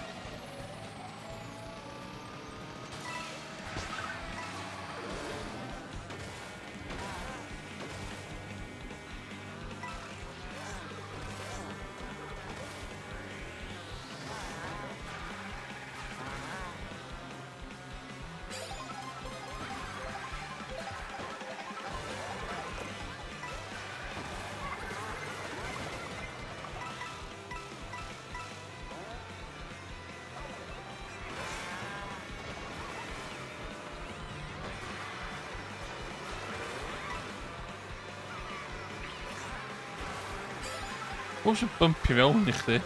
Pwy sy'n bumpio fewn i chdi?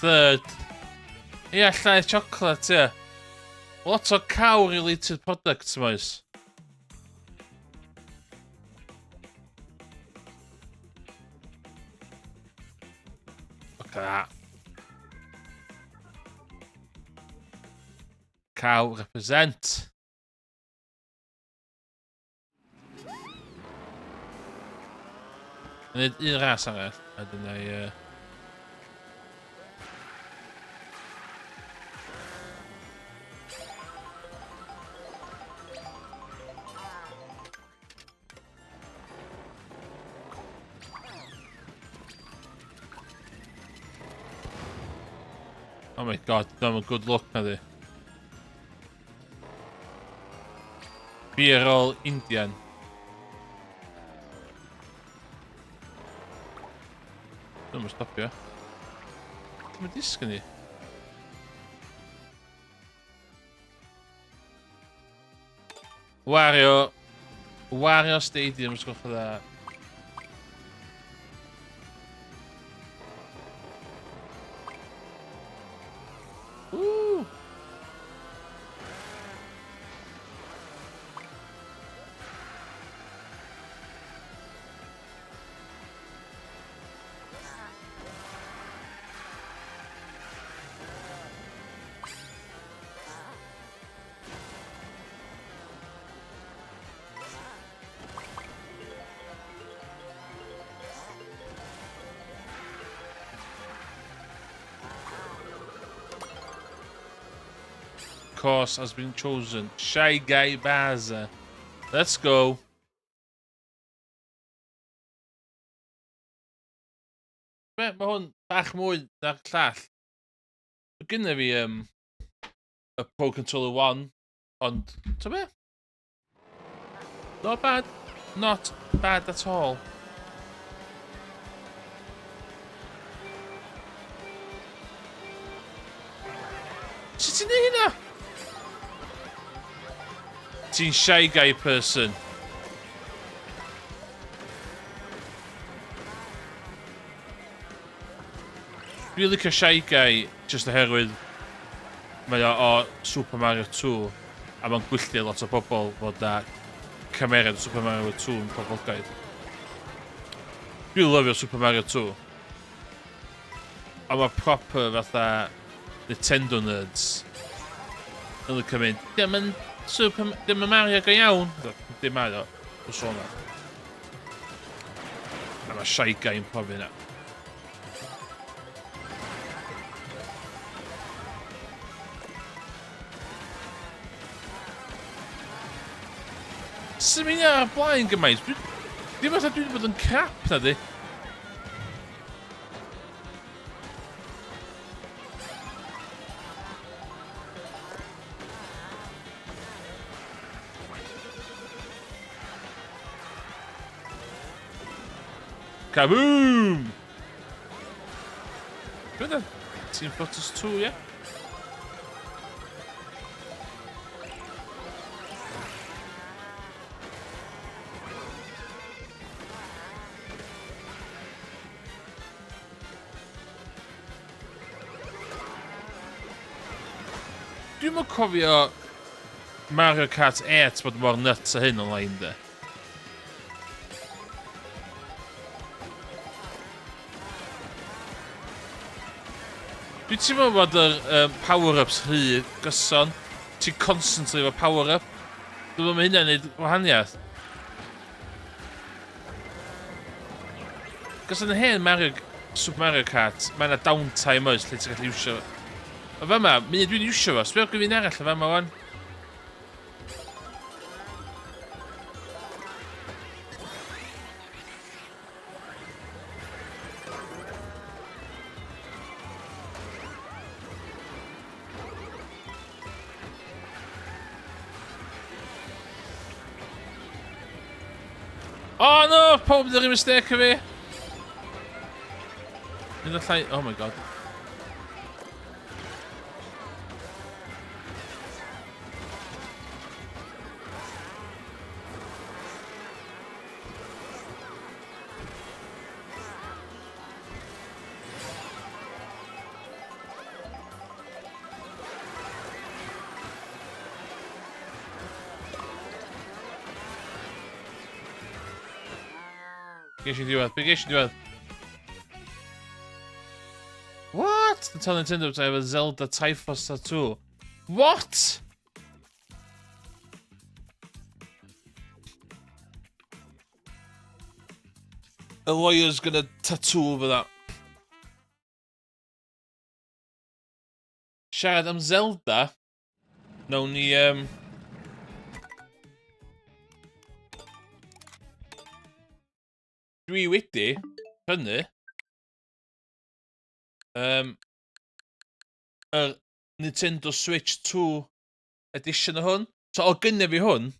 Third. Ie, yeah, llaeth chocolate, ie. Yeah. Lot o cow-related products, moes. Look at that. Cow represent. Gwneud un ras arall, a dyna i... Oh my god, dyma good luck na di. Fi ar ôl Indian. Dwi'n mynd stopio. Dwi'n mynd disgyn ni. Wario. Wario Stadium, os gwelwch yn dda. Woo! Course has been chosen. Shy Guy Baza. Let's go. Be, mae hwn bach mwy na'r llall. Mae gynna fi um, y Pro Controller 1, ond, ti'n be? Not bad. Not bad at all. Sut ti'n neud hynna? Ti'n shy guy person. Dwi'n licio Shy Guy jyst oherwydd mae o o Super Mario 2 a mae'n gwylltio lot o bobl fod â cymeriad Super Mario 2 yn poblogaidd. Dwi'n lyfio Super Mario 2. Ond mae proper fatha Nintendo nerds yn licio mynd, dim yn Super, dim yn Mario go iawn. Dim Mario, persona. A mae Shy Guy yn profi hynna. Sut mae'n ar blaen gymaint? Dwi... Ddim fatha dwi wedi bod yn crap na di. Kaboom! Dwi'n dweud Team Fortress 2, ie? Yeah? Dwi'm yn cofio Mario Kart 8 bod mor nuts a hyn online de. Dwi'n teimlo bod yr um, power-ups rhy gyson. Ti'n constantly efo power-up. Dwi'n meddwl mae hynna'n neud gwahaniaeth. Cos yn y hen Mario, Super Mario Kart, mae yna downtime oes lle ti'n gallu iwsio. O fama, mi dwi'n iwsio fo. Sbio gyfun arall o fama wan. Oh no! Pawb yn dod mistake o fi! Mynd allai... Oh my god. Ges i ddiwedd? Be ges i ddiwedd? What? The tell Nintendo to have a Zelda Typhus tattoo. What? The lawyer's gonna tattoo over that. Siarad am Zelda, nawn ni... Um, dwi wedi prynu um, yr Nintendo Switch 2 edition o hwn. So, o gynnu fi hwn,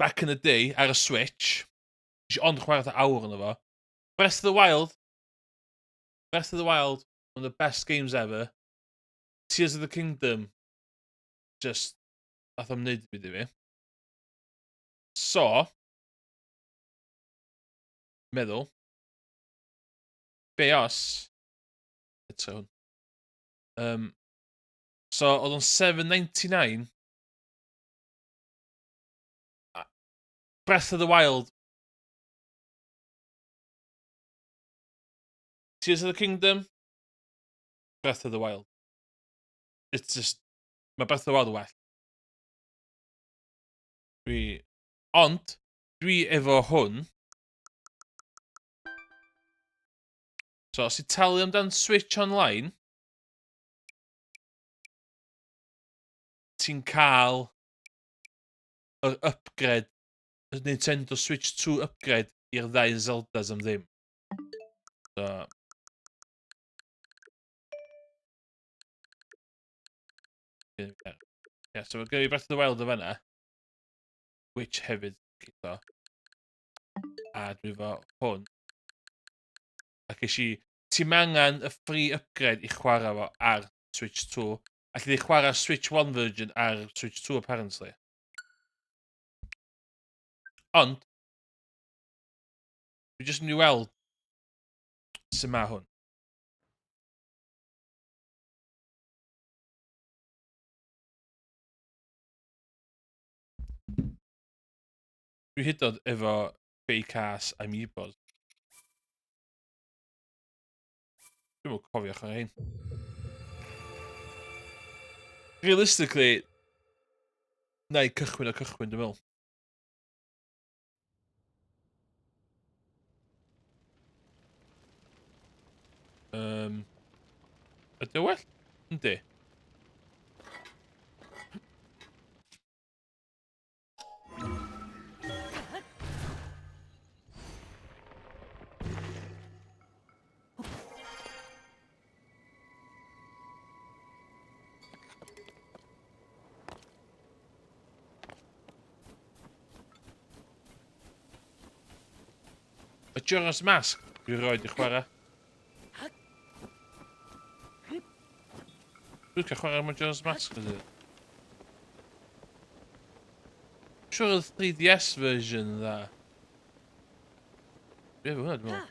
back in the day, ar y Switch, nes i ond chwarae awr yno fo. Breath of the Wild, Breath of the Wild, one of the best games ever. Tears of the Kingdom, just, nath o'm neud byd i fi. So, meddwl, be os, eto hwn, um, so oedd o'n 7.99, Breath of the Wild, Tears of the Kingdom, Breath of the Wild. It's just, mae Breath of the Wild yn well. Dwi... Ond, dwi efo hwn. So, os ti talu amdan Switch Online, ti'n cael yr upgrade, y Nintendo Switch 2 upgrade i'r ddau Zeldas am ddim. So... Yeah, so mae gen i Breath of the Wild o fanna. Which hefyd, gyda. A dwi efo hwn. Ac eisiau i... Ti'n angen y free upgrade i chwarae fo ar Switch 2. Alli di chwarae Switch 1 version ar Switch 2 apparently. Ond, dwi jyst yn mynd i weld sut mae hwn. Dwi hyd yn oed efo fake ass amiibos. Dwi'm yn cofio chwarae hein. Realistically, na i cychwyn o cychwyn, dwi'n meddwl. Ydy o well? Yndi. Majora's Mask, dwi roed i chwarae. Dwi'n cael chwarae Majora's Mask ydy. Siwr oedd 3DS version dda. Dwi efo hwnna, dwi'n meddwl.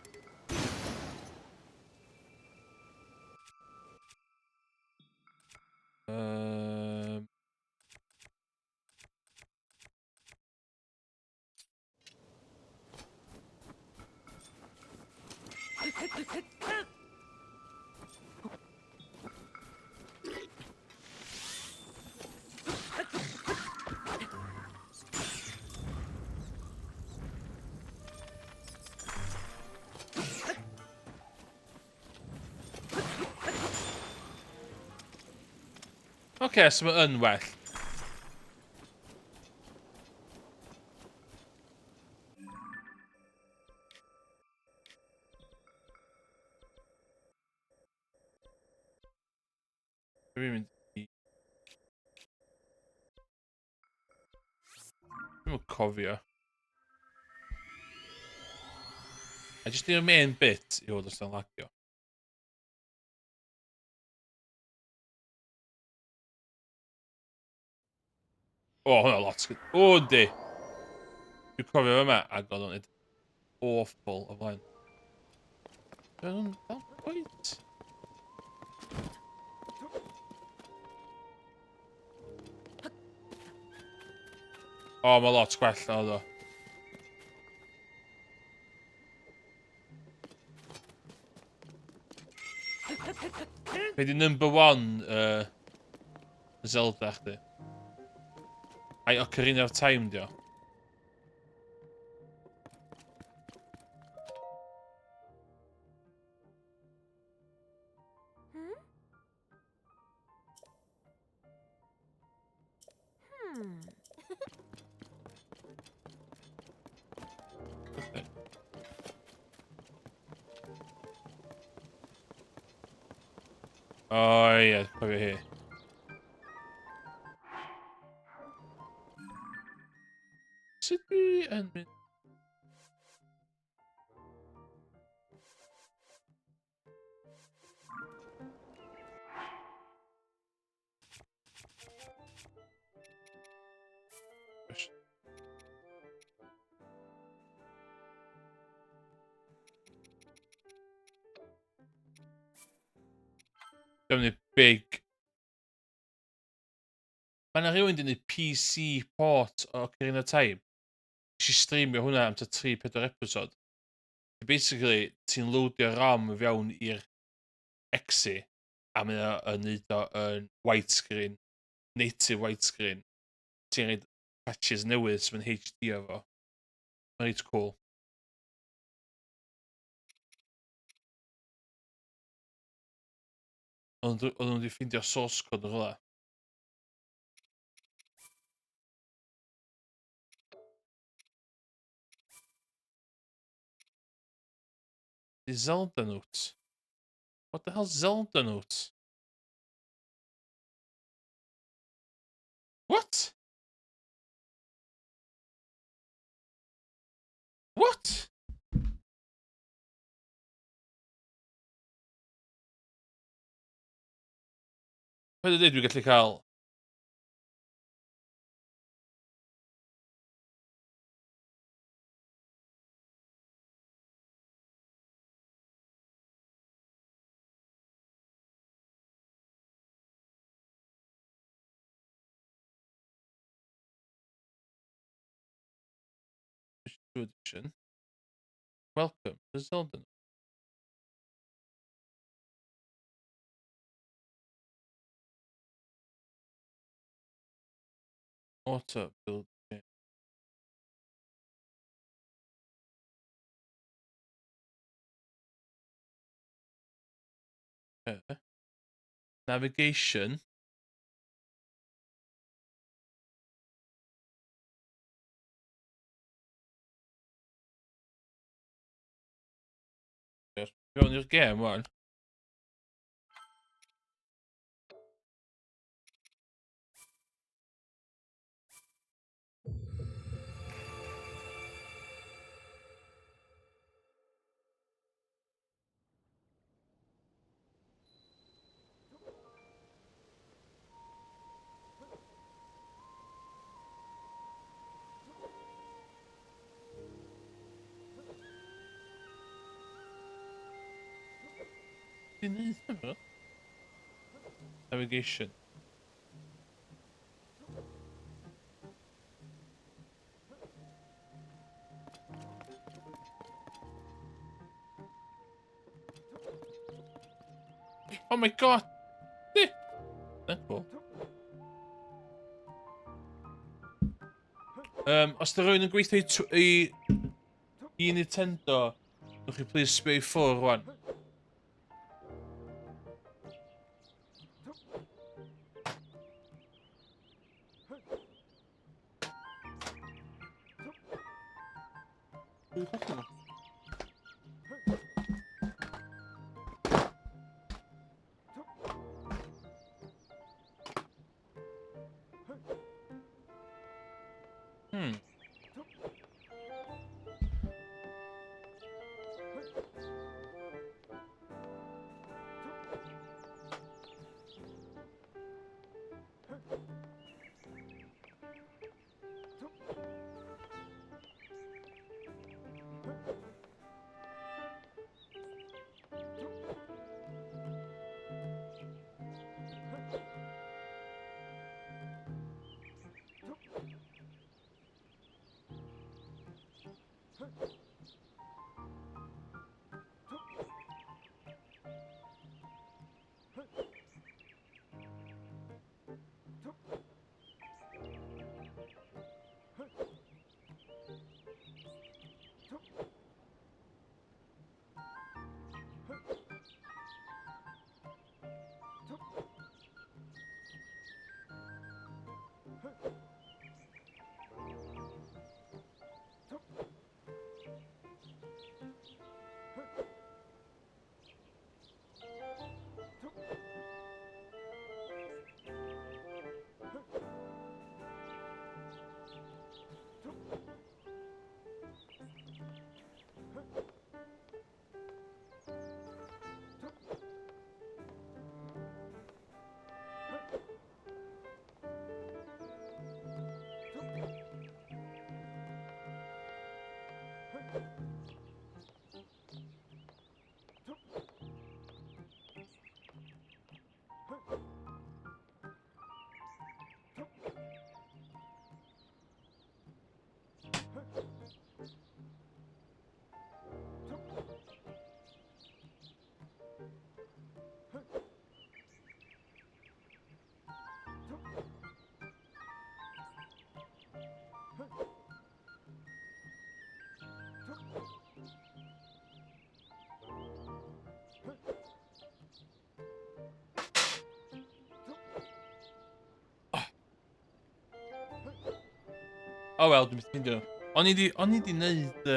Oce, okay, so mae yn well. Dwi'n mynd i... Dwi'n cofio. A jyst i'r main bit i fod os da'n lagio. O, hwnna lot. O, yndi. Dwi'n cofio fe yma, ac oedd o'n awful o flaen. Dwi'n not quite. O, mae lot gwell na oedd o. Be di number one Zelda chdi? Ai Ocarina of Time di o? O ie, cofio hi. Sut dwi yn mynd? Dyma ni big. Mae yna rhywun wedi gwneud PC port o Ocarina of Time. Nes i streamio hwnna am ta 3-4 episode. Basically, ti'n loadio ROM fewn i'r exe a mae o yn neud o yn widescreen, native widescreen. Ti'n rhaid patches newydd sy'n mynd HD o fo. Mae'n reit cool. Ond oedden nhw wedi ffeindio source code yn rhywle. The Zelda Notes. What the hell's Zelda Notes? What? What? Paid â dweud dwi'n gallu cael... 2 edition. Welcome to Zelda. Auto build. Okay. Navigation. Fewn i'r gêm, wan. Ti'n neud hynny? Navigation. Oh my god! Na cool. Os da rhywun yn gweithio i, i, i Nintendo, newch chi please sbio i ffwr rwan. Oh wel, dwi'n ffeindio. O'n i di, o'n i di neud...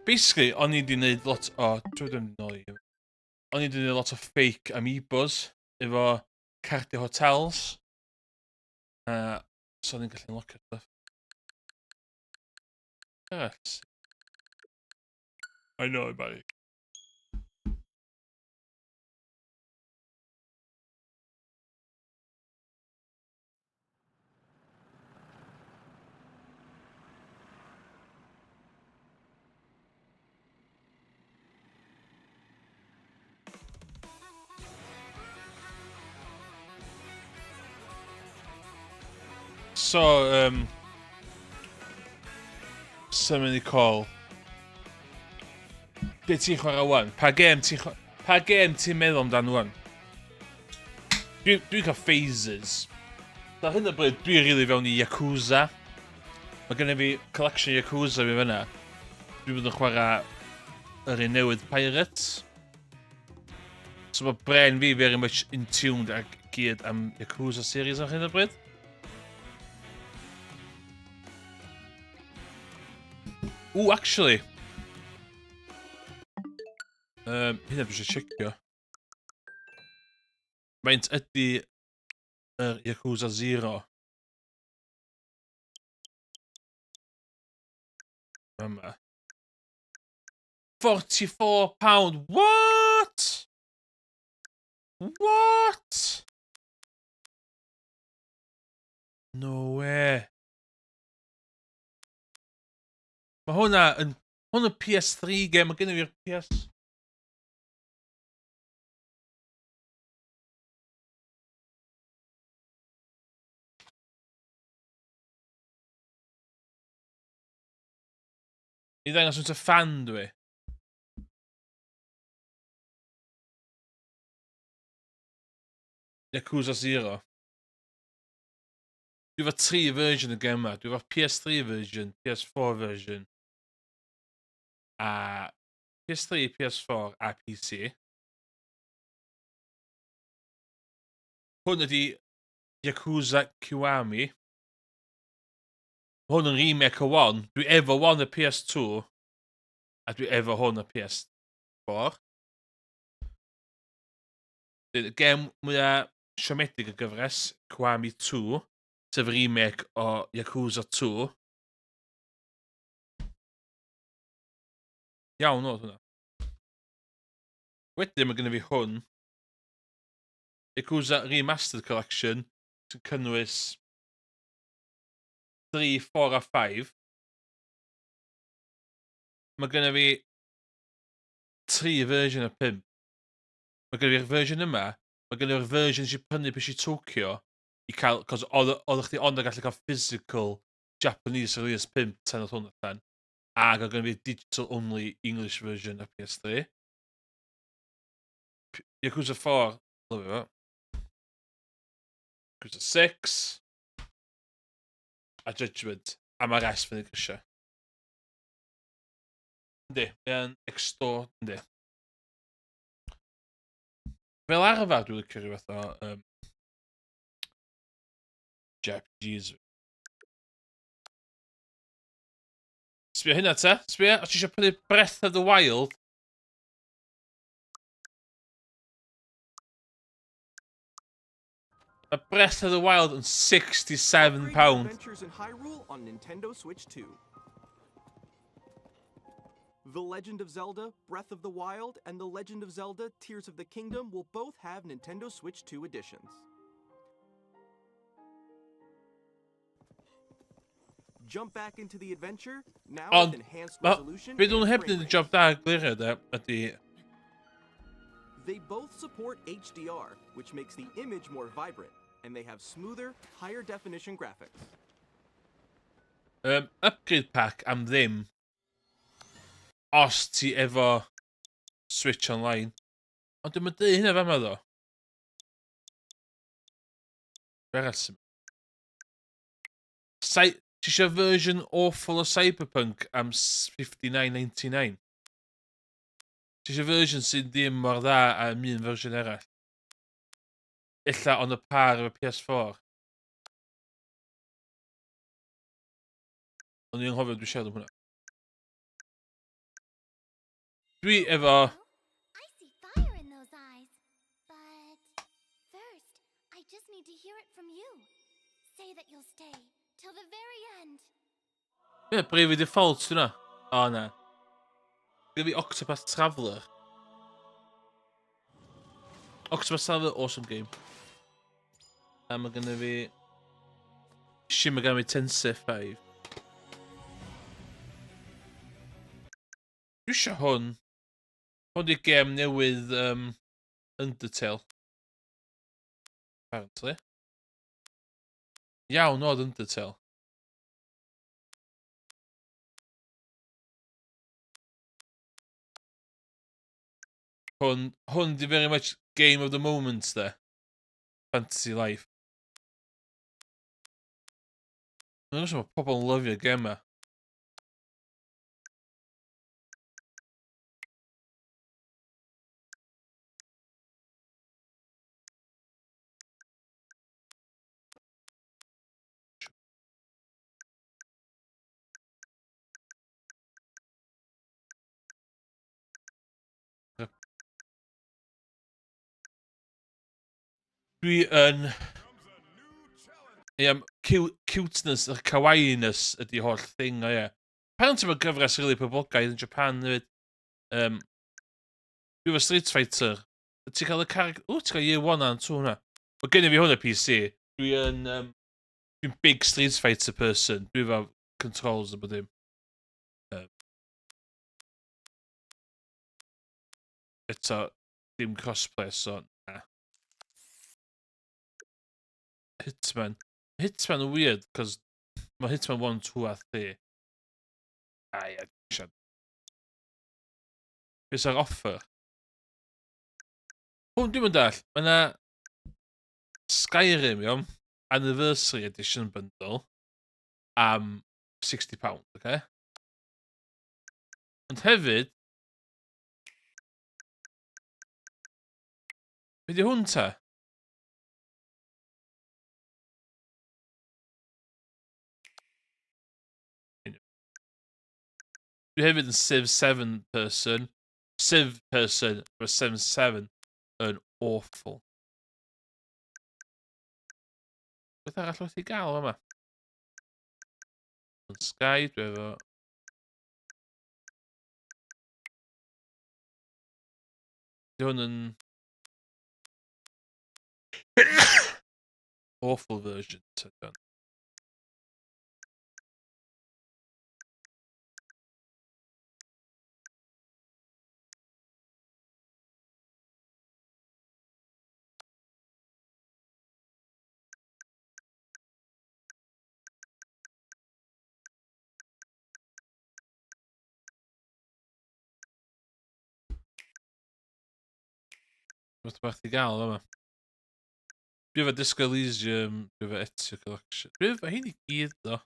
Basically, o'n i di neud lot o... Dwi'n mynd nôl i... O'n i di neud lot o fake amiibos efo cardiau hotels. So o'n i'n gallu unlockio stuff. Yes. I know, Barry. So, um, Summon i call. Be ti'n chwarae wan? Pa gêm ti'n chwarae... Pa gêm ti'n meddwl amdano wan? Dwi'n dwi cael phases. Ar hyn o bryd, dwi'n rili really fewn i Yakuza. Mae gennym fi collection Yakuza fi fyna. Dwi'n bod yn chwarae yr un newydd Pirates. So mae brain fi very much in tuned ag gyd am Yakuza series ar hyn o bryd. Ooh, actually. Um, hynna dwi eisiau checio. Faint ydy yr Yakuza Zero? Yma. £44. What? What? No way. Mae hwnna yn... Hwn yn PS3 game, mae gen i fi'r PS... I ddangos wyt y fan dwi. Yakuza Zero. Dwi efo tri version y gem yma. Dwi efo PS3 version, PS4 version, a PS3, PS4 a PC. Hwn ydi Yakuza Kiwami. Mae hwn yn remake o One. Dwi efo One y PS2, a dwi efo hwn y PS4. Y gem mwyaf siomedig y gyfres, Kiwami 2, sef remake o Yakuza 2. Iawn oedd hwnna. Wedyn mae gennym fi hwn. Yakuza Remastered Collection, sy'n cynnwys 3, 4 a 5. Mae gennym fi tri version o 5. Mae gennym fi'r version yma, mae gennym fi'r version sy'n prynu pys i Tokyo i cael, cos oedd chdi ond yn gallu cael physical Japanese release 5 tan oedd hwn allan. Ac oedd gennym fi digital only English version o PS3. Yakuza 4, love fo. Yakuza 6. A Judgment. A mae rest fyny grisiau. Yndi, mae'n extor... Yndi. Fel arfer, dwi'n licio rhyw fath o... Um, JRPGs. Sbio hynna te. Sbio, os ti eisiau prynu Breath of the Wild, Mae Breath of the Wild yn £67. Adventures in Hyrule on Nintendo Switch 2. The Legend of Zelda Breath of the Wild and The Legend of Zelda Tears of the Kingdom will both have Nintendo Switch 2 editions. Jump back into the adventure now Ond, with enhanced ma- resolution. Be nhw'n and heb frame wneud y rates. job da glirio de, ydy They both support HDR, which makes the image more vibrant, and they have smoother, higher definition graphics. Upgrade pack am ddim os ti efo Switch Online. Ond dwi'n mynd dweud hynna fama ddo. Be arall sy'n... Ti eisiau version awful o Cyberpunk am 59.99? Ti eisiau version sy'n ddim mor dda a un fersiwn arall? Ella on y par efo PS4. Ond i'n nghofio dwi'n siarad am hwnna. Dwi efo... I see fire in those eyes. But first, I just need to hear it from you. Say that you'll stay till the very end. Ie, yeah, Bravely Default, dyna. O, oh, na. Gyda fi Octopath Traveller. Octopath Traveller, awesome game. A mae gynnu fi... Shin Megami Tensei 5. Dwi eisiau hwn. Hwn di'r gêm newydd Undertale. Apparently. Iawn oedd Undertale. Hwn, hwn di very much game of the moment, de. Fantasy Life. Mae'n siŵr mae pobl yn lyfio gem ma. Dwi yn... Ie, cuteness, yr kawaii-ness ydi holl thing o ie. Apparently mae gyfres rili poblogaidd yn Japan hefyd. Um, dwi efo Street Fighter. Ti'n cael y car... O, ti'n cael Year 1 and 2 hwnna. Mae gen i fi hwnna PC. Dwi yn... Um, dwi'n big Street Fighter person. Dwi efo controls a bod dim. Eto, dim crossplay, so na. Hitman. Hitman yn weird, cos mae Hitman 1, 2 a 3. A ie, siarad. Beth sy'n offer? Hwn dwi'n mynd all. Mae yna Skyrim, iawn. Anniversary Edition Bundle am £60, oce? Okay? Ond hefyd... Be di hwn ta? Dwi hefyd yn Civ 7 person. Civ person, mae 7 7 yn awful. Beth arall wedi gael yma? Yn Sky, dwi efo... Di hwn yn... Awful version, ta Beth bach i gael yma. Dwi efo Disco Elysium, dwi efo Ezio Collection. Dwi efo hyn i gyd, do.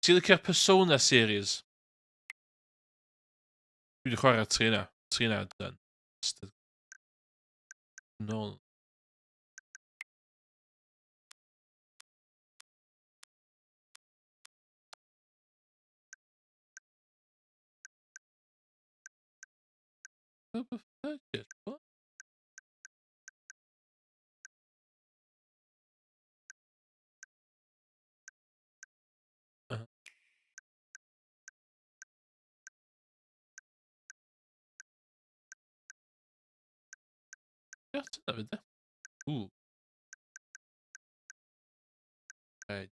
Ti'n licio'r Persona series? Dwi wedi chwarae tri yna. Tri yna, done. Nôl. What? Ia, dyna fynd e. Ww. Right.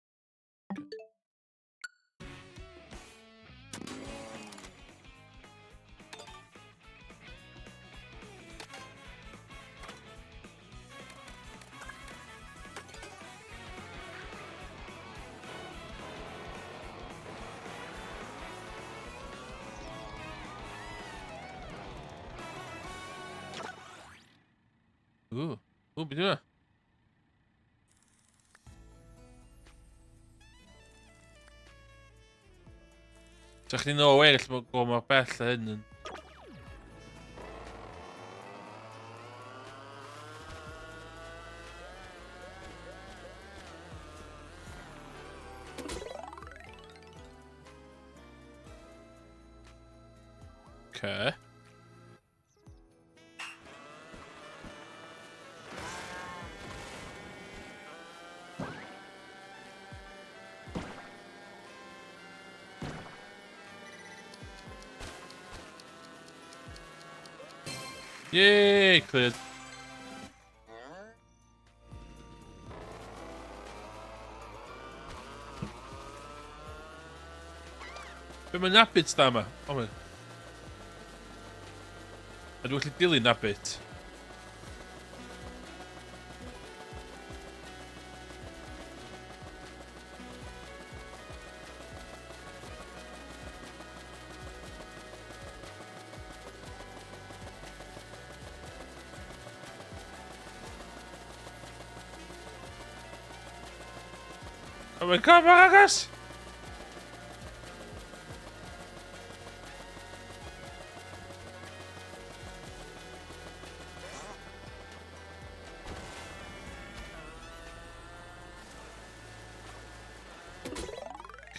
Ww, ww, beth yw Sa chdi'n no way gallu bod go mor bell a hyn yn... Okay. Yay, cleared. Be mae nabbits da yma? Oh my. A dwi'n gallu dilyn that bit. Oh my god, mae'n agos!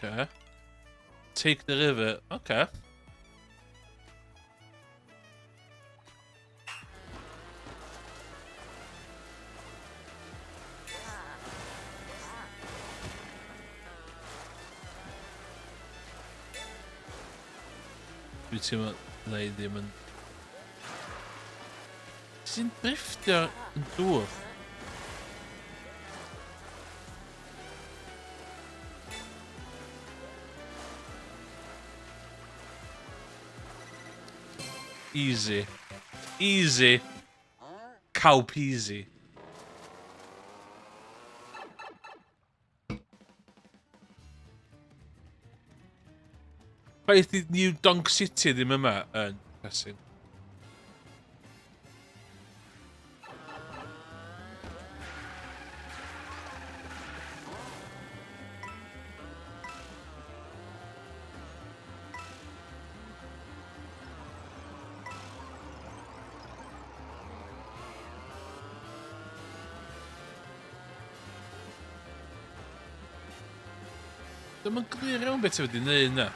Okay. Take the river. Okay. Dwi teimlo na i ddim yn... Sy'n drifftio yn dŵr? Easy. Easy. Cow peasy. Ffaith i New Donk City ddim yma yn depressing. Ddim yn glir iawn beth ti wedi wneud yna.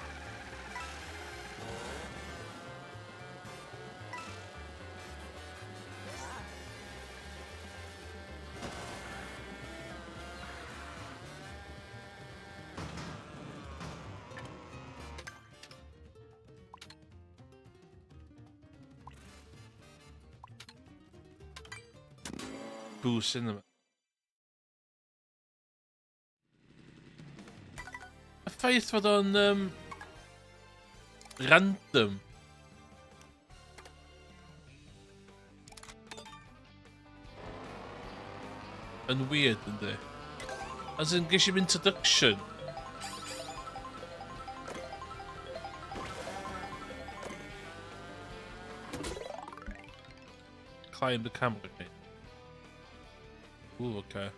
Boo Cinema. Y ffaith fod o'n um, random. Yn weird, yndi? As in, ges i'n introduction. Climb the camera. Okay. Ooh, okay.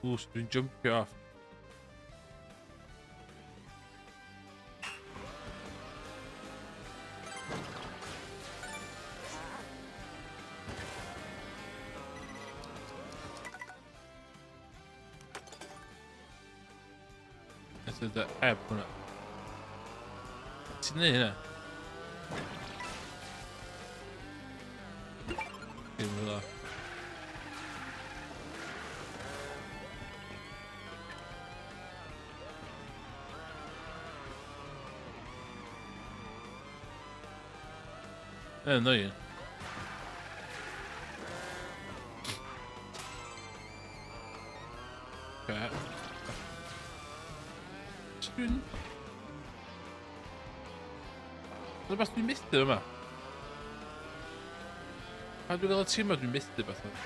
Ooh, so dwi'n jumpio off. This is the heb hwnna. Ti'n neud hynna? Dim hwnna. Annoying. Okay. Dwi'n... Rhywbeth dwi'n methu yma. Pa dwi'n gael y teimlo dwi'n methu beth yma.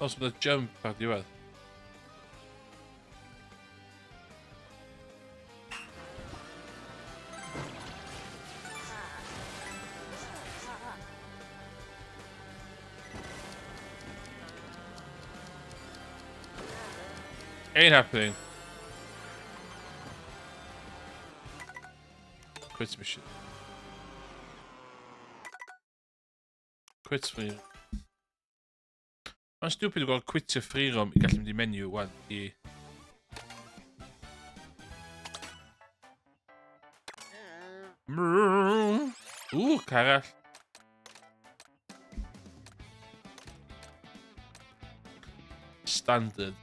Os bydd y jump ar diwedd. Ain't happening. Quit mission. Quit free. Mae'n stupid i gweld quitio free roam i gallu mynd i menu wan i... Ww, car arall. Standard.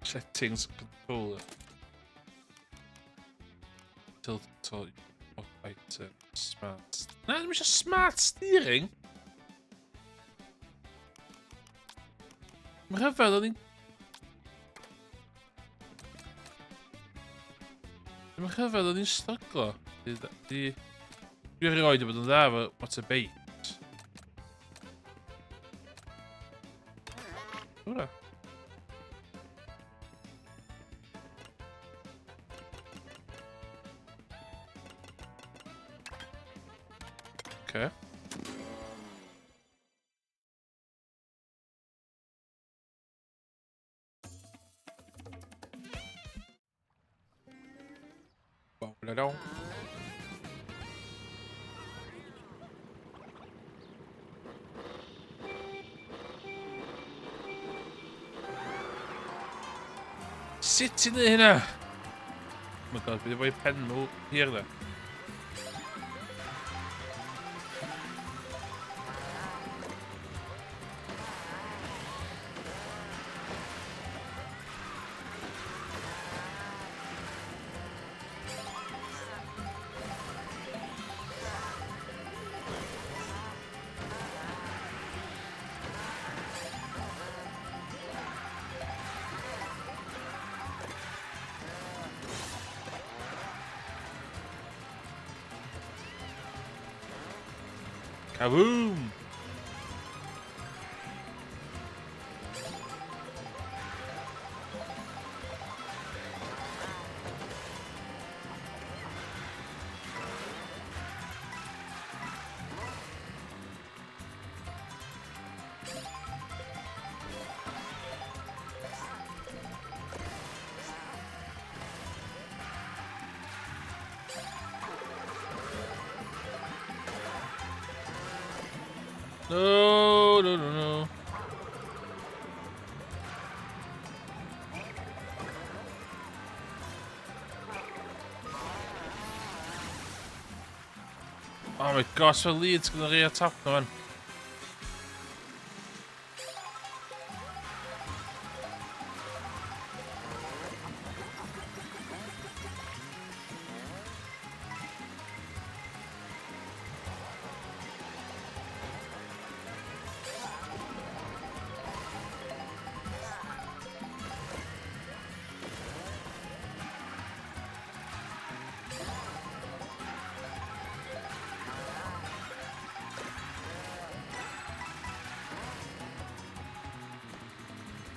Settings, controller. Tilt, tilt, item, smart. Na, ddim eisiau smart steering. Mae'n rhyfedd, o'n i'n... Mae'n rhyfedd, o'n i'n stryglo. Di... Dwi erioed wedi bod yn dda efo motorbikes. Hwna. Okay. Sut ti'n neud hynna? Oh my god, bydd efo'i pen nhw hir dda. Kaboom! No, no, no, no. Oh my gosh, mae leads gyda fi ar top na fan.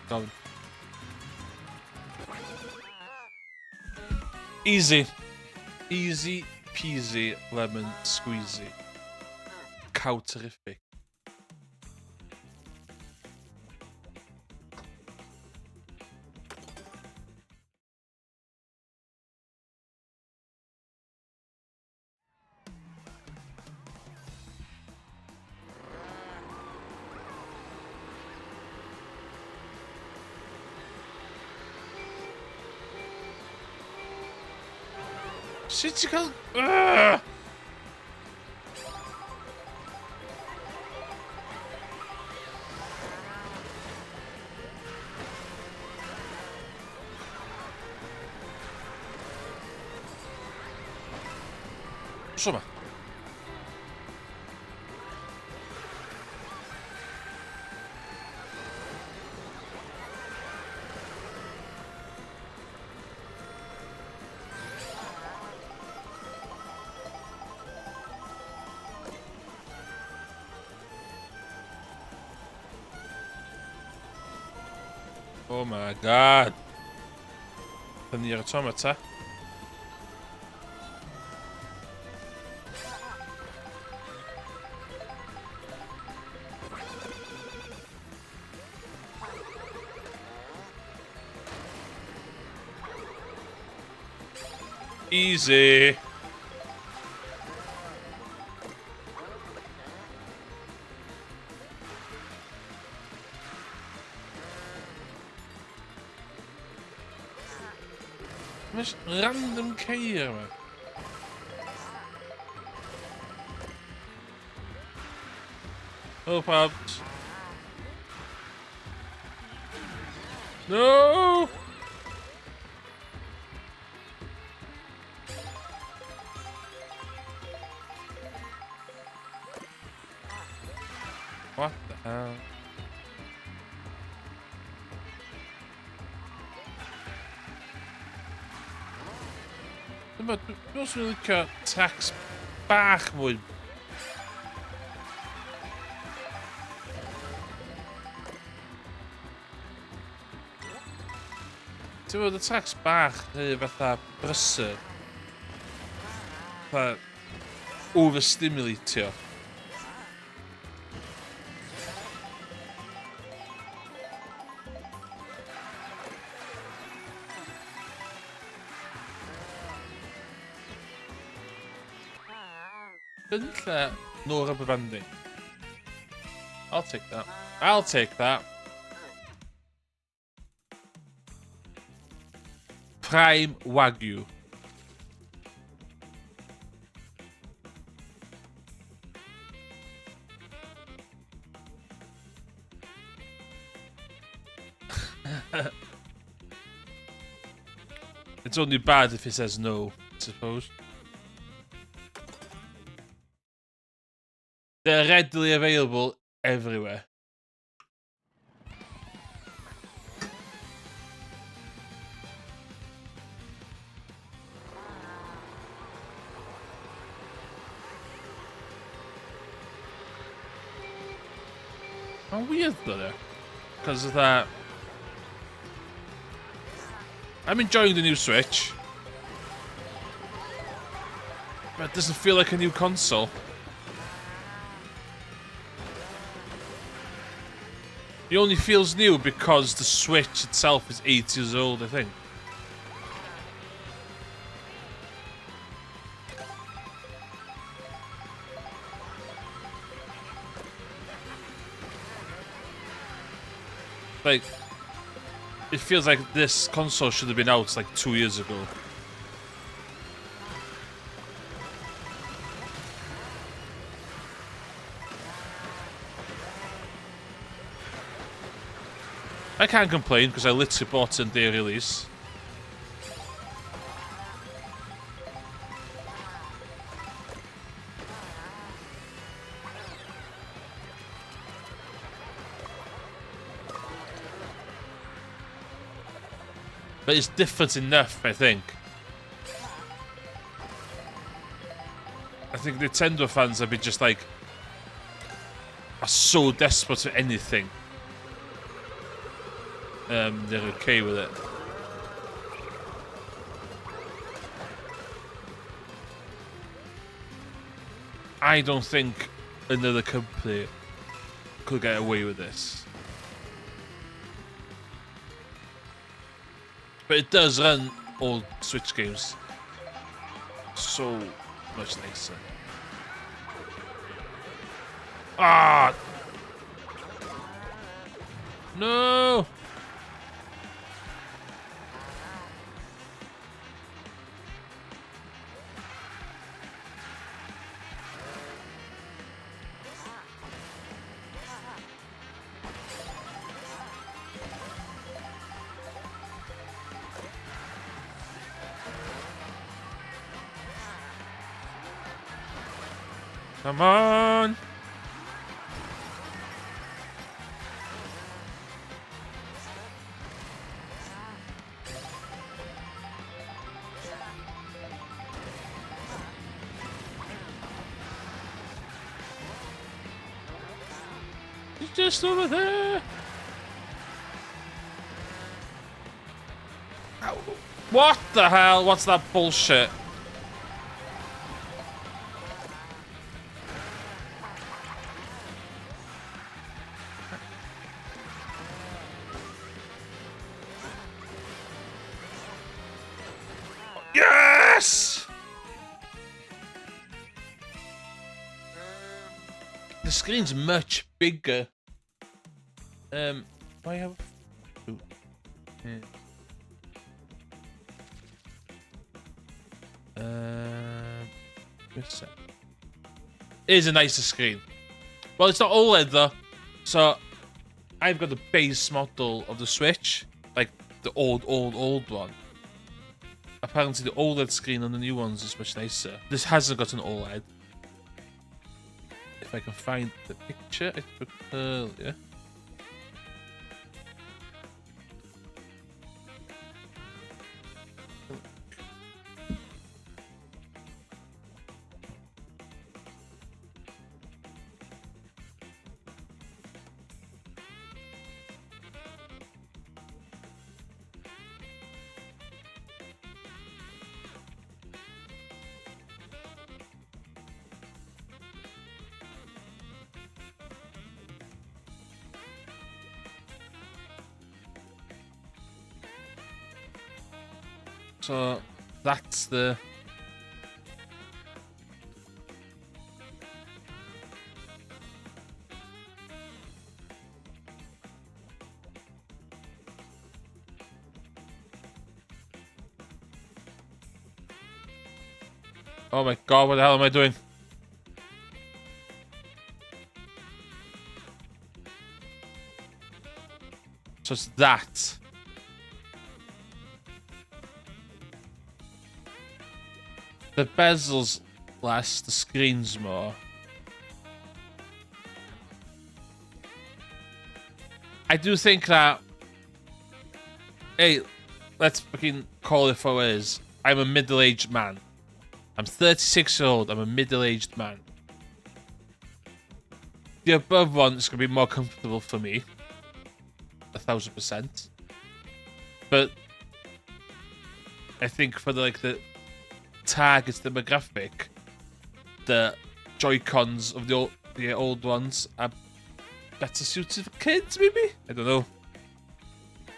Down. Easy. Easy peasy lemon squeezy. Cow terrific. Sut ti'n cael... Ugh! So ma. Oh my god. Fyny ar y automata. Easy. Mae'n random ceir yma. Oh, Pabs. No! What the hell? Dyma, dwi'n swn i'n licio tax bach mwy. Ti'n bod y tax bach neu fatha brysur. Fatha overstimulatio. Didn't lle no rubber banding. I'll take that. I'll take that. Prime Wagyu. It's only bad if it says no, I suppose. They're readily available everywhere. Mae'n weird though, there. Because of that. I'm enjoying the new Switch. But it doesn't feel like a new console. It only feels new because the Switch itself is 8 years old, I think. Like, it feels like this console should have been out like 2 years ago. I can't complain because I literally bought it on day release. But it's different enough, I think. I think Nintendo fans have been just like are so desperate for anything. They're okay with it. I don't think another company could get away with this. But it does run all Switch games so much nicer. Ah! No! Come on! He's just over there! Ow. What the hell? What's that bullshit? Yes! The screen's much bigger. Do I have? Ooh. Yeah. Wait a sec. It is a nicer screen. Well, it's not OLED though. So I've got the base model of the Switch, like the old, old, old one. Apparently the OLED screen on the new ones is much nicer. This hasn't got an OLED. If I can find the picture I took earlier. So that's the Oh my god, what the hell am I doing? So it's that. The bezel's less, the screen's more. I do think that... Hey, let's fucking call it for what it is. I'm a middle-aged man. I'm 36 years old. I'm a middle-aged man. The above one is going to be more comfortable for me. 1000%. But I think for the target demographic, the Joy-Cons of the old ones are better suited for kids, maybe? I don't know.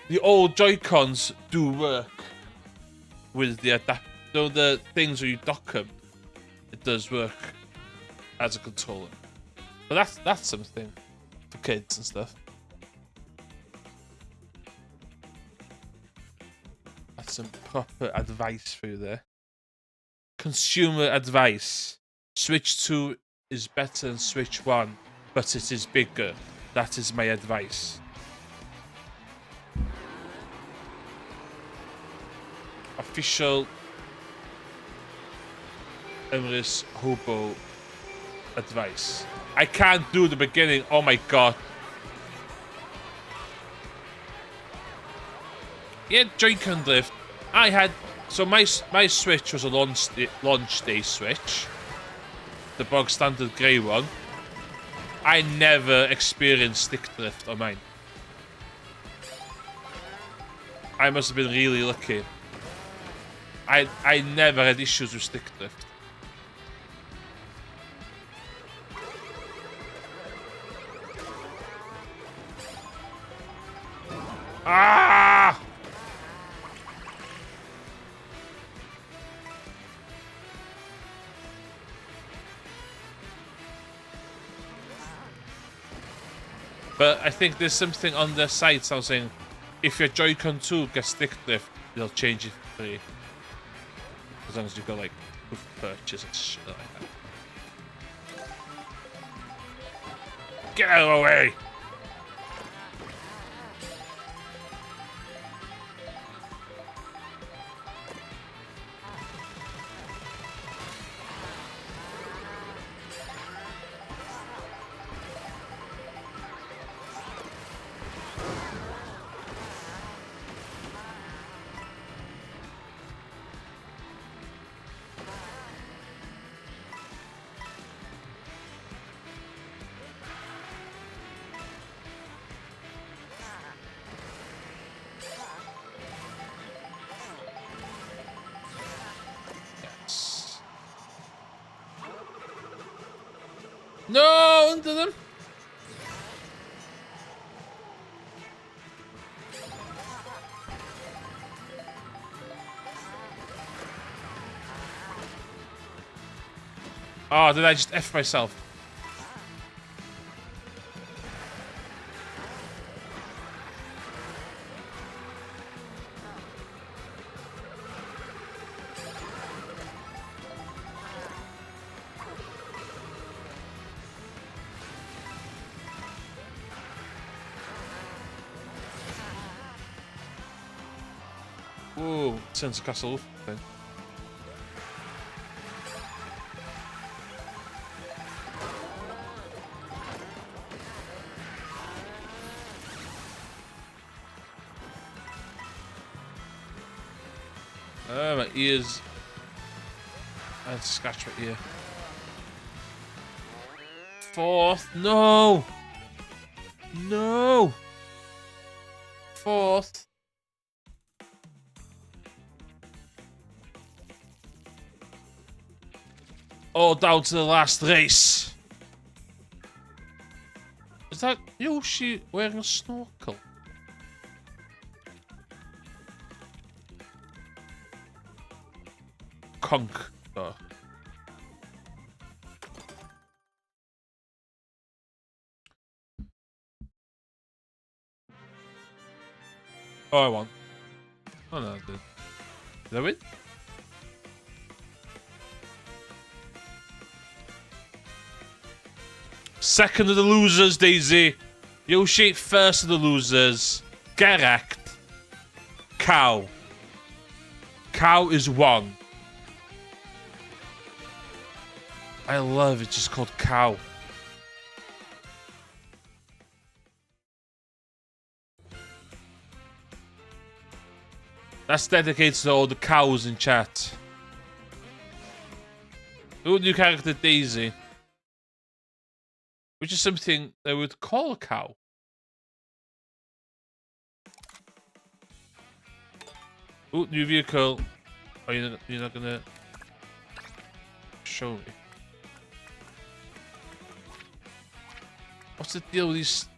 The old Joy-Cons do work with the adapt. Though the things where you dock them, it does work as a controller. But that's something for kids. That's some proper advice for you there. Consumer advice. Switch 2 is better than Switch 1, but it is bigger. That is my advice. Official Emrys Hobo advice. I can't do the beginning. Oh my god. Yeah, Joy-Con drift. I had... So my Switch was a launch day Switch. The bog standard grey one. I never experienced stick drift on mine. I must have been really lucky. I never had issues with stick drift. But I think there's something on their site saying if your Joy-Con 2 gets stick drift, they'll change it for free. As long as you've got proof of purchase and shit like that. Get out of the way! No, under them. Oh, did I just F myself? Whoa, Sense Castle thing. Oh, my ears. I had to scratch my ear. Fourth. No! No! Fourth. All down to the last race. Is that Yoshi wearing a snorkel? Conk. Oh. Oh, I won. Oh no, I did. Did I win? Second of the losers, Daisy. Yoshi, first of the losers. Get wrecked. Cow. Cow is one. I love it, just called Cow. That's dedicated to all the cows in chat. Ooh, new character Daisy. Which is something they would call a cow. Ooh, new vehicle. Oh, you're not going to show me. What's the deal with these?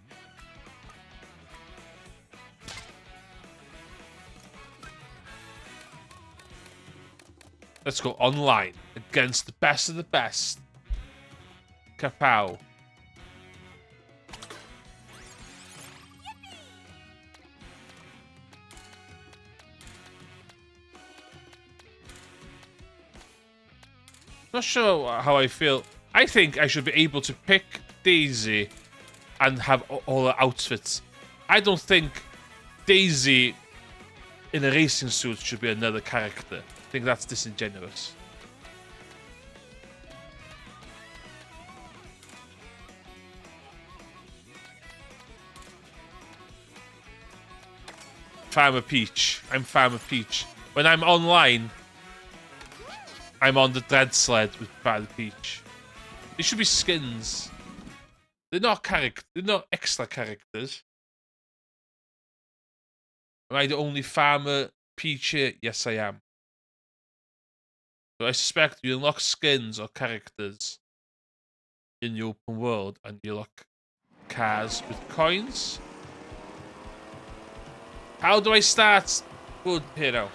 Let's go online against the best of the best. Kapow. Not sure how I feel. I think I should be able to pick Daisy and have all her outfits. I don't think Daisy in a racing suit should be another character. I think that's disingenuous. Farmer Peach. I'm Farmer Peach. When I'm online, I'm on the dread sled with Farmer Peach. They should be skins. They're not they're not extra characters. Am I the only Farmer Peach here? Yes, I am. So I suspect you unlock skins or characters in the open world and you unlock cars with coins. How do I start? Good hero.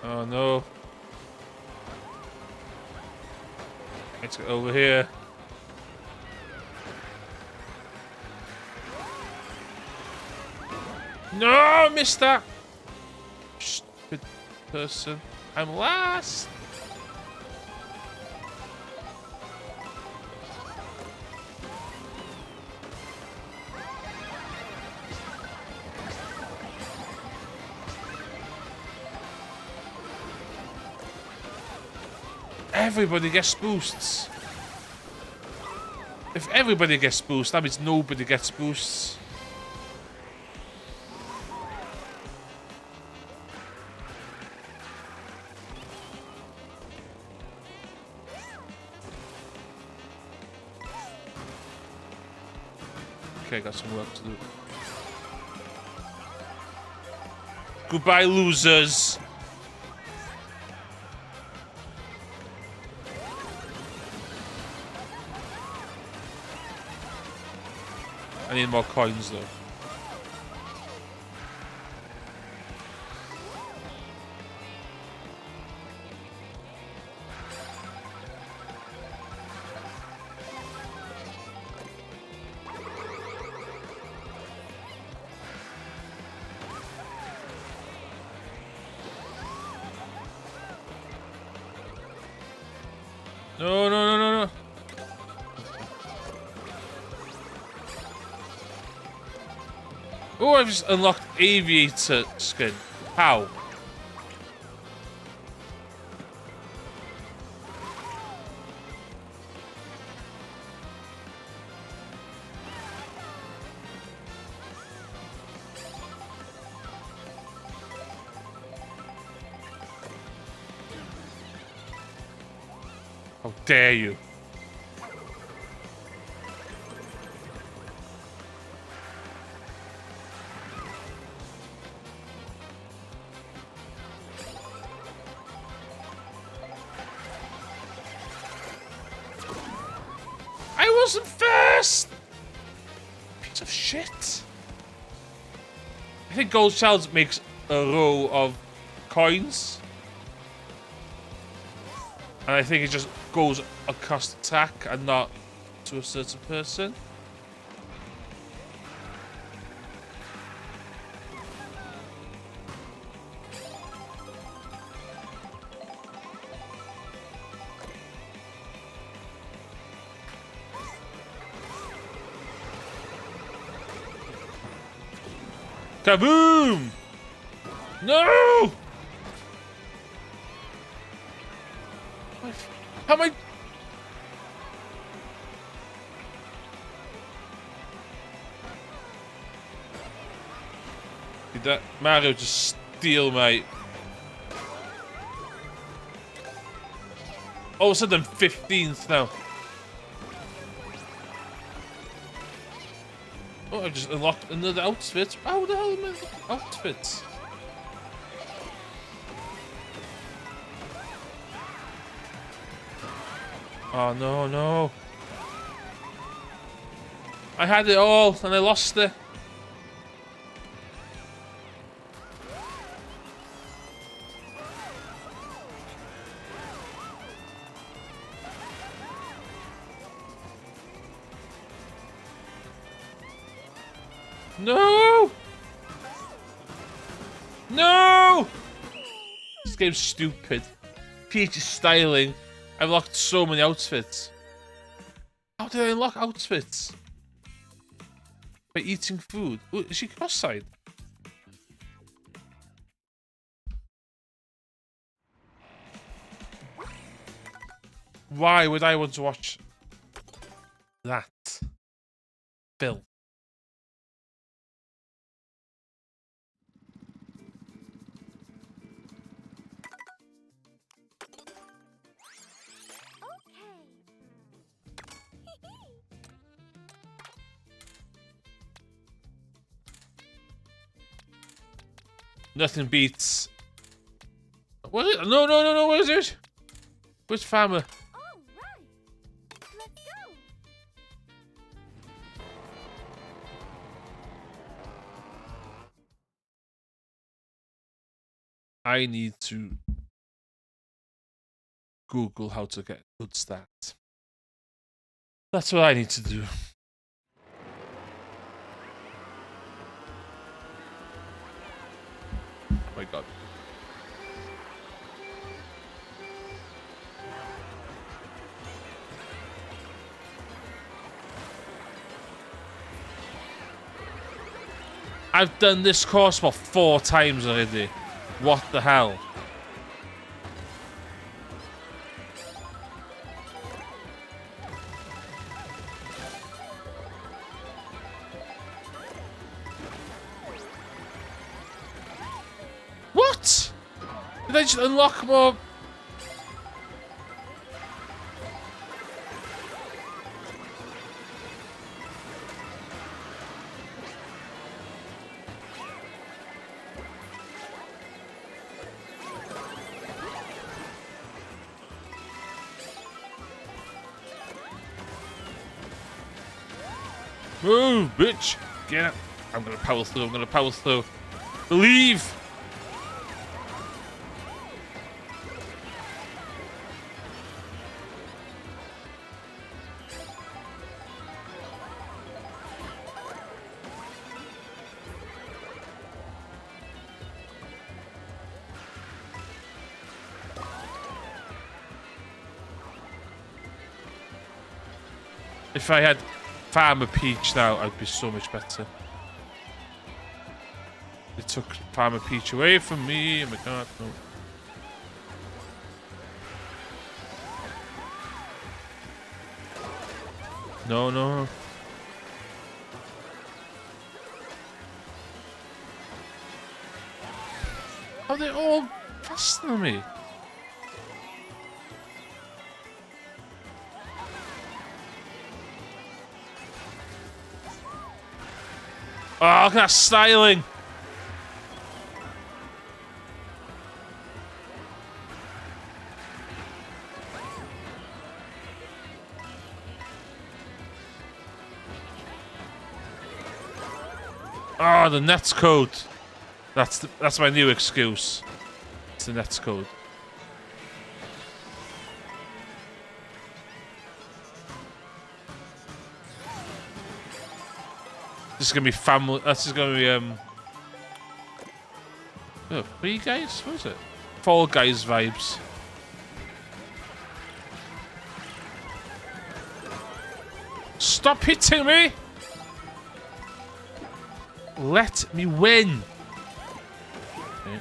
Oh no. Let's get over here. No, I missed that. Stupid person. I'm last. Everybody gets boosts. If everybody gets boosts, that means nobody gets boosts. Okay, got some work to do. Goodbye, losers. I need more coins though. No, no, no, no, no. Oh, I've just unlocked aviator skin. How? How dare you? I wasn't first! Piece of shit. I think Gold Shells makes a row of coins. And I think it just goes across the track and not to a certain person. Kaboom! No! How am I? Did that Mario just steal my... All of a sudden, I'm 15th now. Oh, I just unlocked another outfit. How the hell am I outfits? Oh, no, no. I had it all and I lost it. No! No! This game's stupid. Peach is styling. I've locked so many outfits. How did I unlock outfits? By eating food. Ooh, is she cross-eyed? Why would I want to watch that film? Nothing beats. What is it? No, no, no, no. What is it? Which farmer? All right. Let's go. I need to Google how to get a good start. That's what I need to do. Oh my god. I've done this course about 4 times already. What the hell? What? Did I just unlock more? Move, bitch! Get up. I'm going to power through. I'm going to power through. Believe! If I had Farmer Peach now, I'd be so much better. They took Farmer Peach away from me. Oh my god, no. No, no. Are they all faster than me? Oh, look at that styling! Oh, the netcode. That's my new excuse. It's the netcode. This is going to be family. This is going to be oh, 3 guys. What is it? 4 guys vibes. Stop hitting me! Let me win. Okay.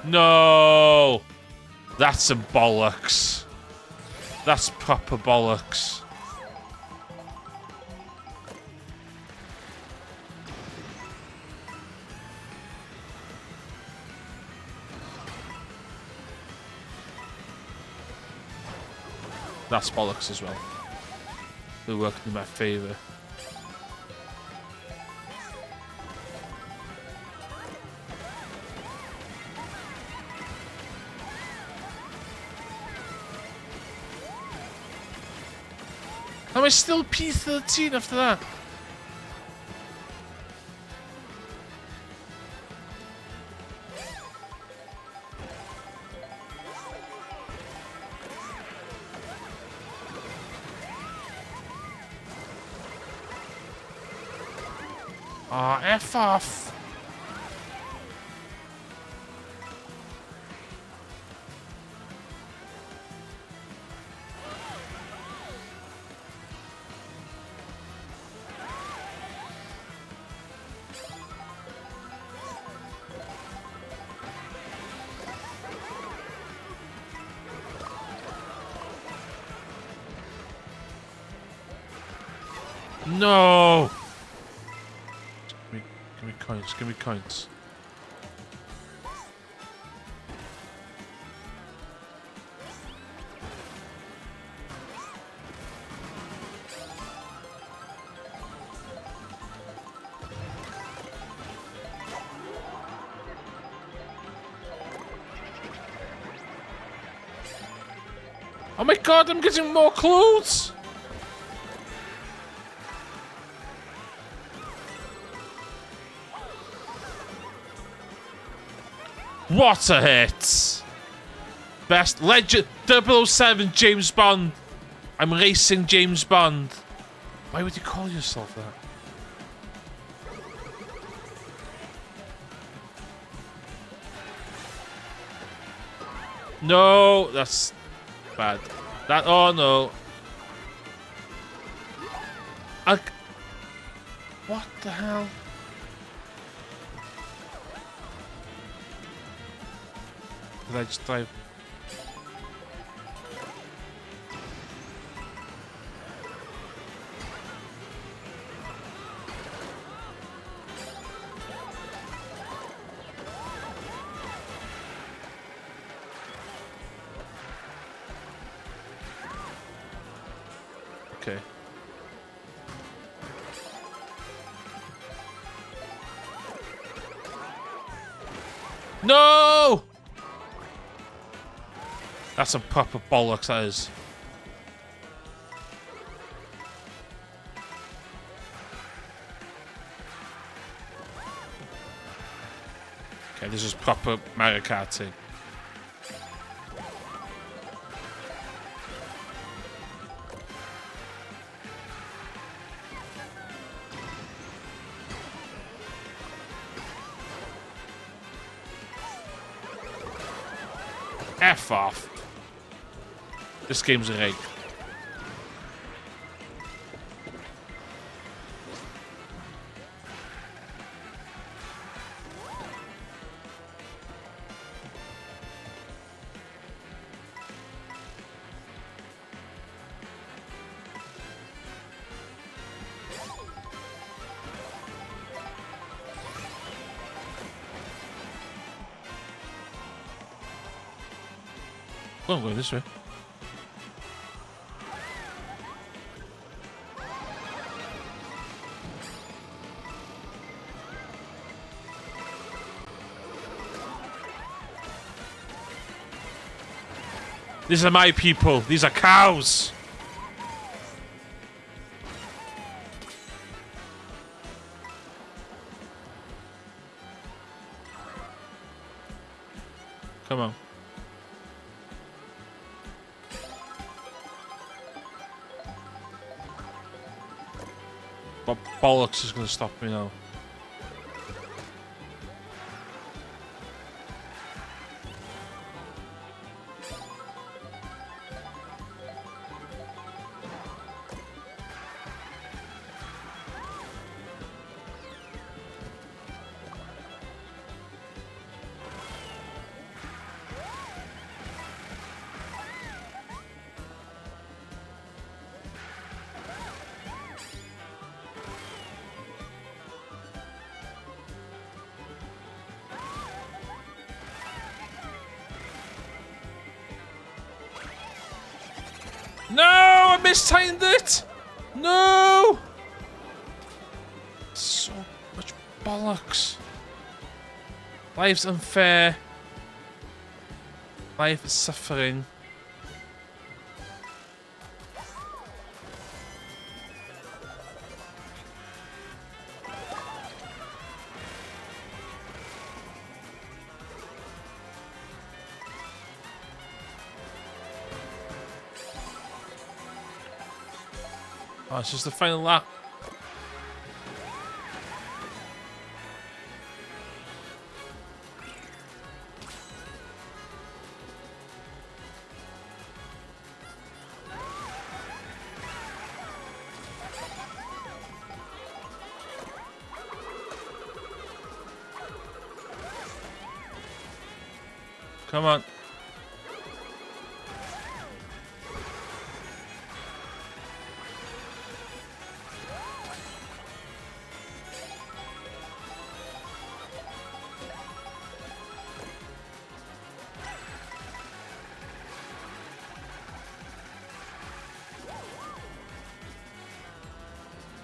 No! That's some bollocks. That's proper bollocks. That's bollocks as well. They're working in my favour. Am I still P13 after that? Aw, F off. No! Give me coins, give me coins. Oh my god, I'm getting more clothes! What a hit! Best legend 007 James Bond. I'm racing James Bond. Why would you call yourself that? No, that's bad. That, oh no. What the hell? Did I just drive? Okay. No! That's some proper bollocks, that is. Okay, this is proper Mario Karting. F off. This game's a rake. Go on, go this way. These are my people. These are cows. Come on. What bollocks is going to stop me now? No, I mistimed it. No. So much bollocks. Life's unfair. Life is suffering. Oh, it's just the final lap. Come on.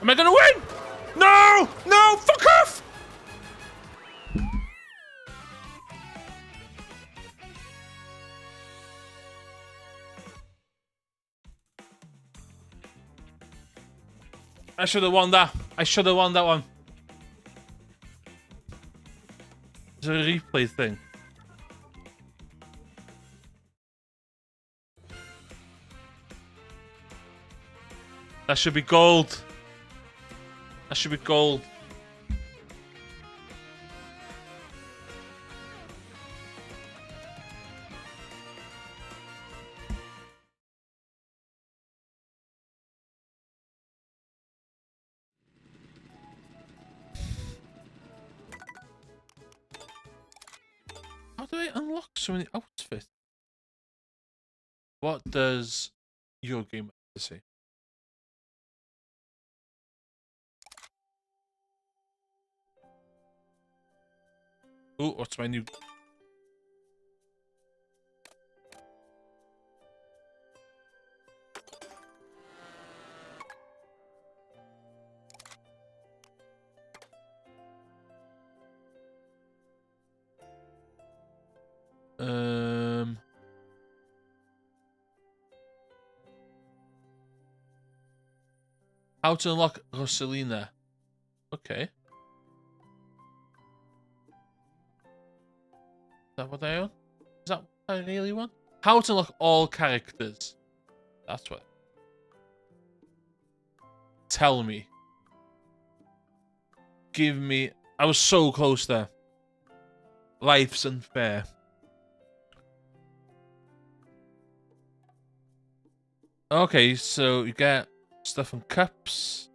Am I gonna win? No! No! Fuck off! I should have won that. I should have won that one. Is there a replay thing? That should be gold. That should be gold. How do I unlock so many outfits? What does your game say? Oh, what's my new... How to unlock Rosalina. Okay. Is that what I want? Is that what I really want? How to unlock all characters. That's what. Tell me. Give me... I was so close there. Life's unfair. Okay, so you get stuff in cups.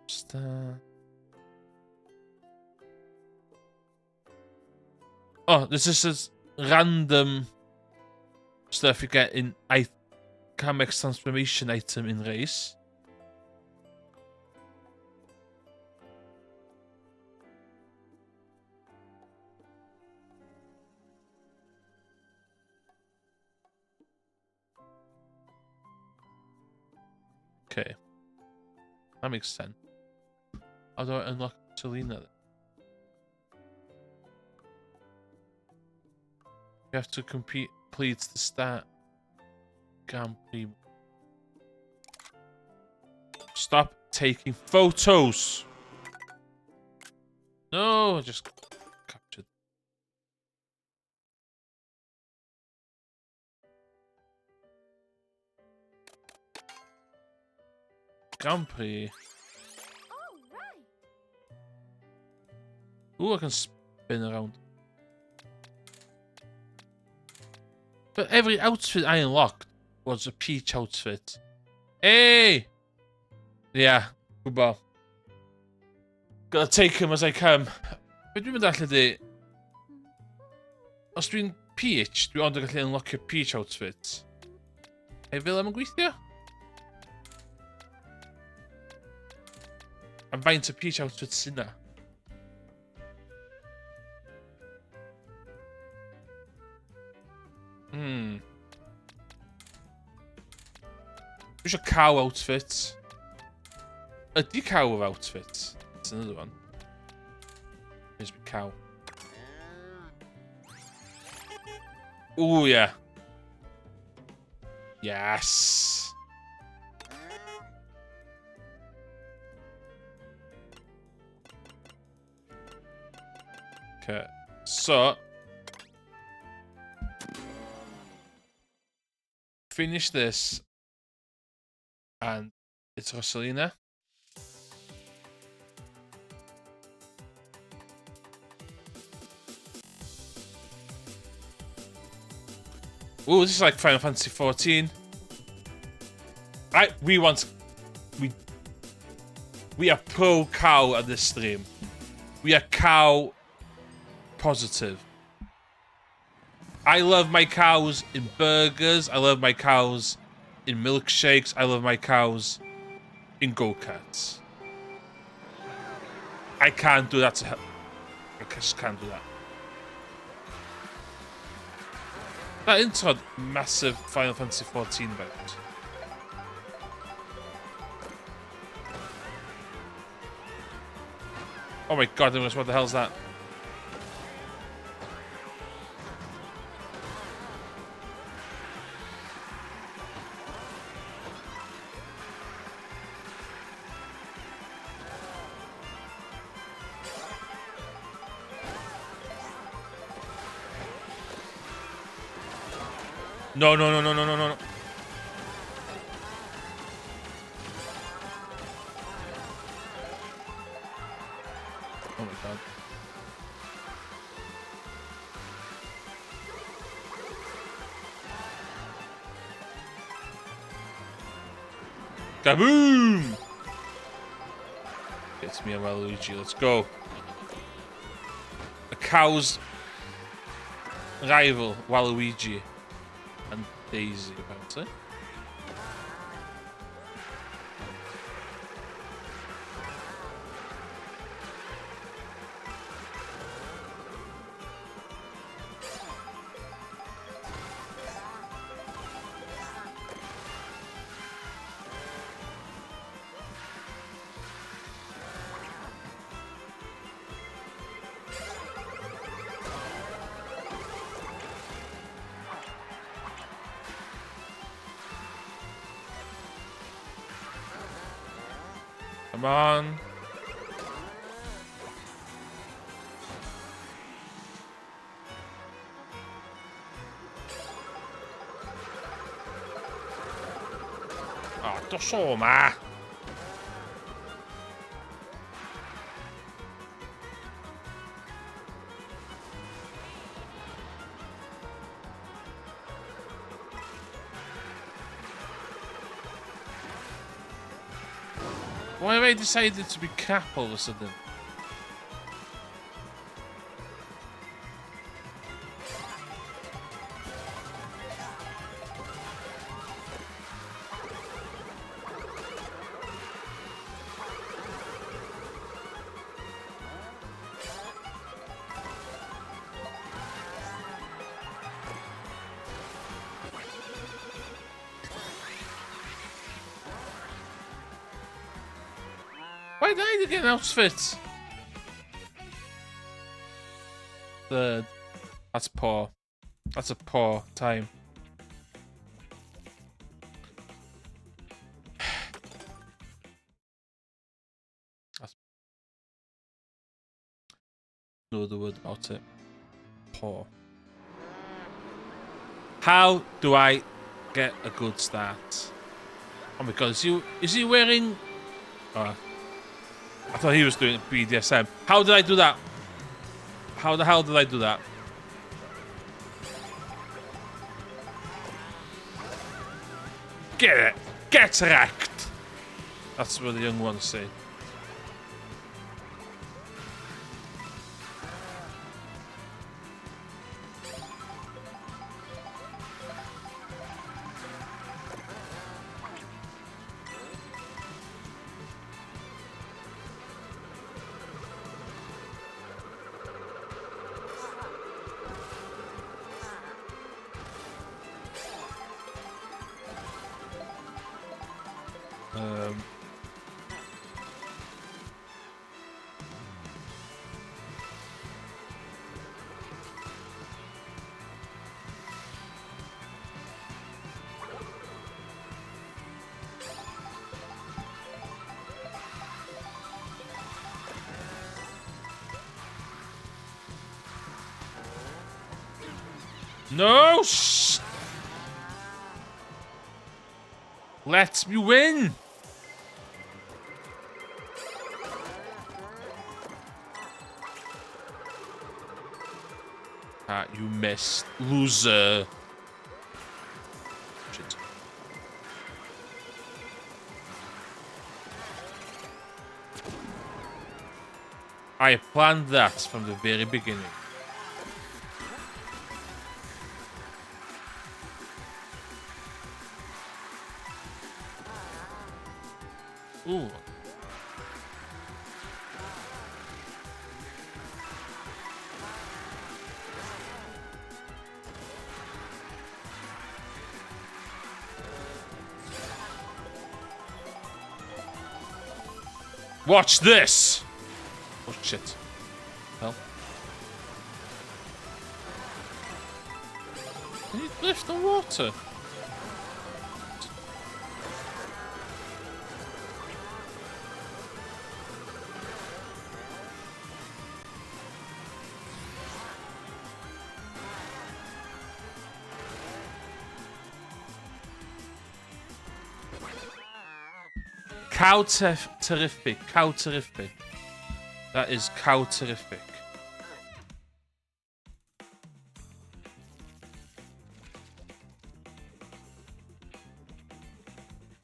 Star. Oh, this is just random stuff you get in I Kamex transformation item in race. Okay. That makes sense. How do I unlock Selena then? You have to compete, complete the start. Grand Prix. Stop taking photos! No, I just captured. Grand Prix. All right. Ooh, I can spin around. But every outfit I unlocked was a peach outfit. Hey! Yeah, gwybod. Gotta take him as I come. Be dwi'n mynd allan ydi... Os dwi'n peach, dwi ond yn gallu unlockio peach outfit. Ei fel am yn gweithio? A faint o peach outfits sy'n na? Dwi eisiau cow outfit. Ydy cow of outfit? That's another one. Here's my cow. Ooh, yeah. Yes. Okay. So. Finish this. And it's Rosalina. Ooh, this is like Final Fantasy XIV. Right, we want... We are pro-cow at this stream. We are cow positive. I love my cows in burgers. I love my cows in milkshakes. I love my cows in go-karts. I can't do that to help. I just can't do that. That intro had massive Final Fantasy XIV vibes. Oh my god, what the hell's that? No, no, no, no, no, no, no. Oh my god. Kaboom! It's me and Waluigi, let's go. The cow's rival, Waluigi. And Daisy, apparently. Come on. Oh, dos o ma. Why have I decided to be crap all of a sudden? Why did I get an outfit? Third. That's poor. That's a poor time. That's no other word about it. Poor. How do I get a good start? Oh my god, is he wearing... Oh, I thought he was doing BDSM. How did I do that? How the hell did I do that? Get it! Get wrecked! That's what the young ones say. No! Let me win! You missed. Loser. Shit. I planned that from the very beginning. Ooh. Watch this! Oh shit. Hell. Can you lift the water? Cow terrific. Cow terrific. That is cow terrific.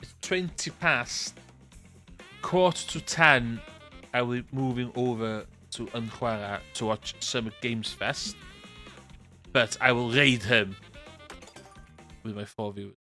It's 20 past. 9:45. I will be moving over to Yn Chwarae to watch Summer Games Fest. But I will raid him with my 4 viewers.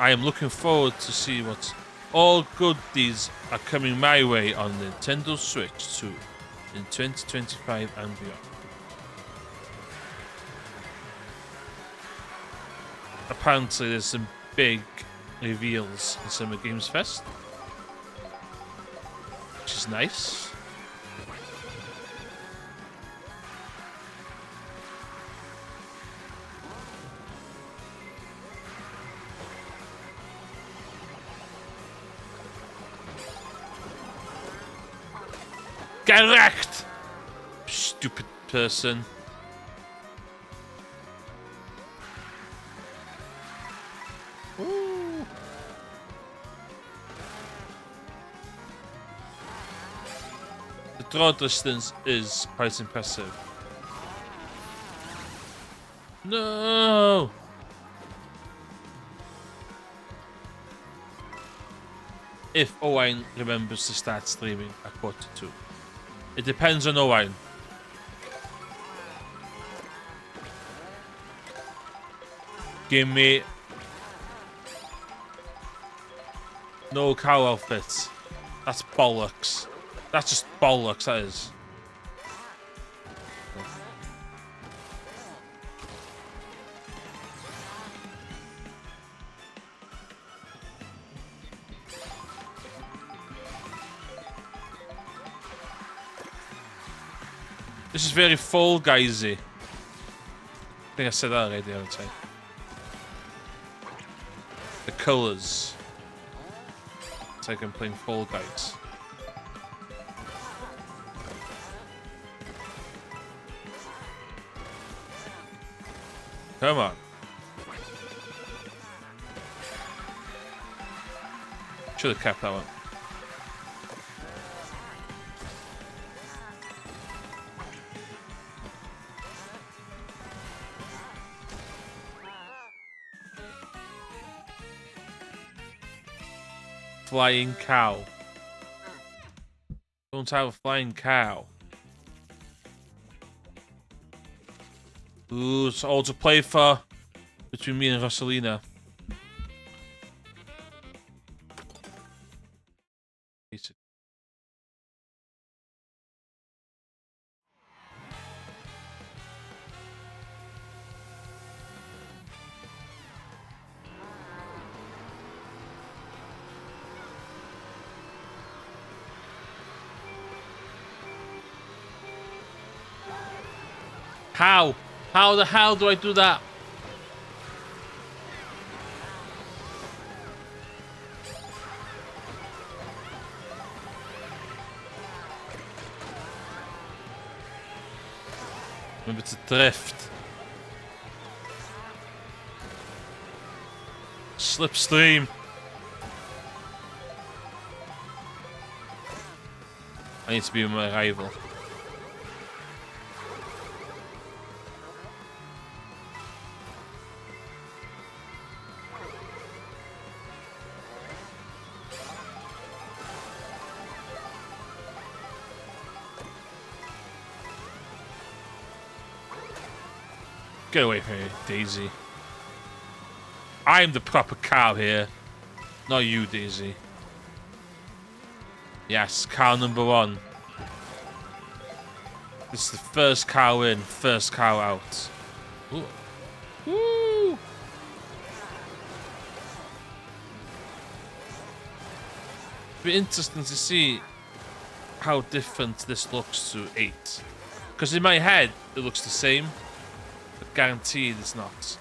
I am looking forward to see what all goodies are coming my way on Nintendo Switch 2 in 2025 and beyond. Apparently there's some big reveals in Summer Games Fest, which is nice. Get wrecked! Psst. Stupid person. Ooh. The draw distance is quite impressive. No! If Owain remembers to start streaming at 1:45. It depends on Owain. Give me... No cow outfits. That's bollocks. That's just bollocks, that is. This is very Fall Guysy. I think I said that already, haven't I? The colours. It's like I'm playing Fall Guys. Come on. Should have kept that one. Flying cow. Don't have a flying cow. Ooh, it's all to play for between me and Rosalina. How? How the hell do I do that? Remember to drift. Slipstream. I need to be with my rival. Get away from me, Daisy. I'm the proper cow here. Not you, Daisy. Yes, cow number one. This is the first cow in, first cow out. Ooh. Woo! Be interesting to see how different this looks to 8. Because in my head, it looks the same. But guaranteed it's not.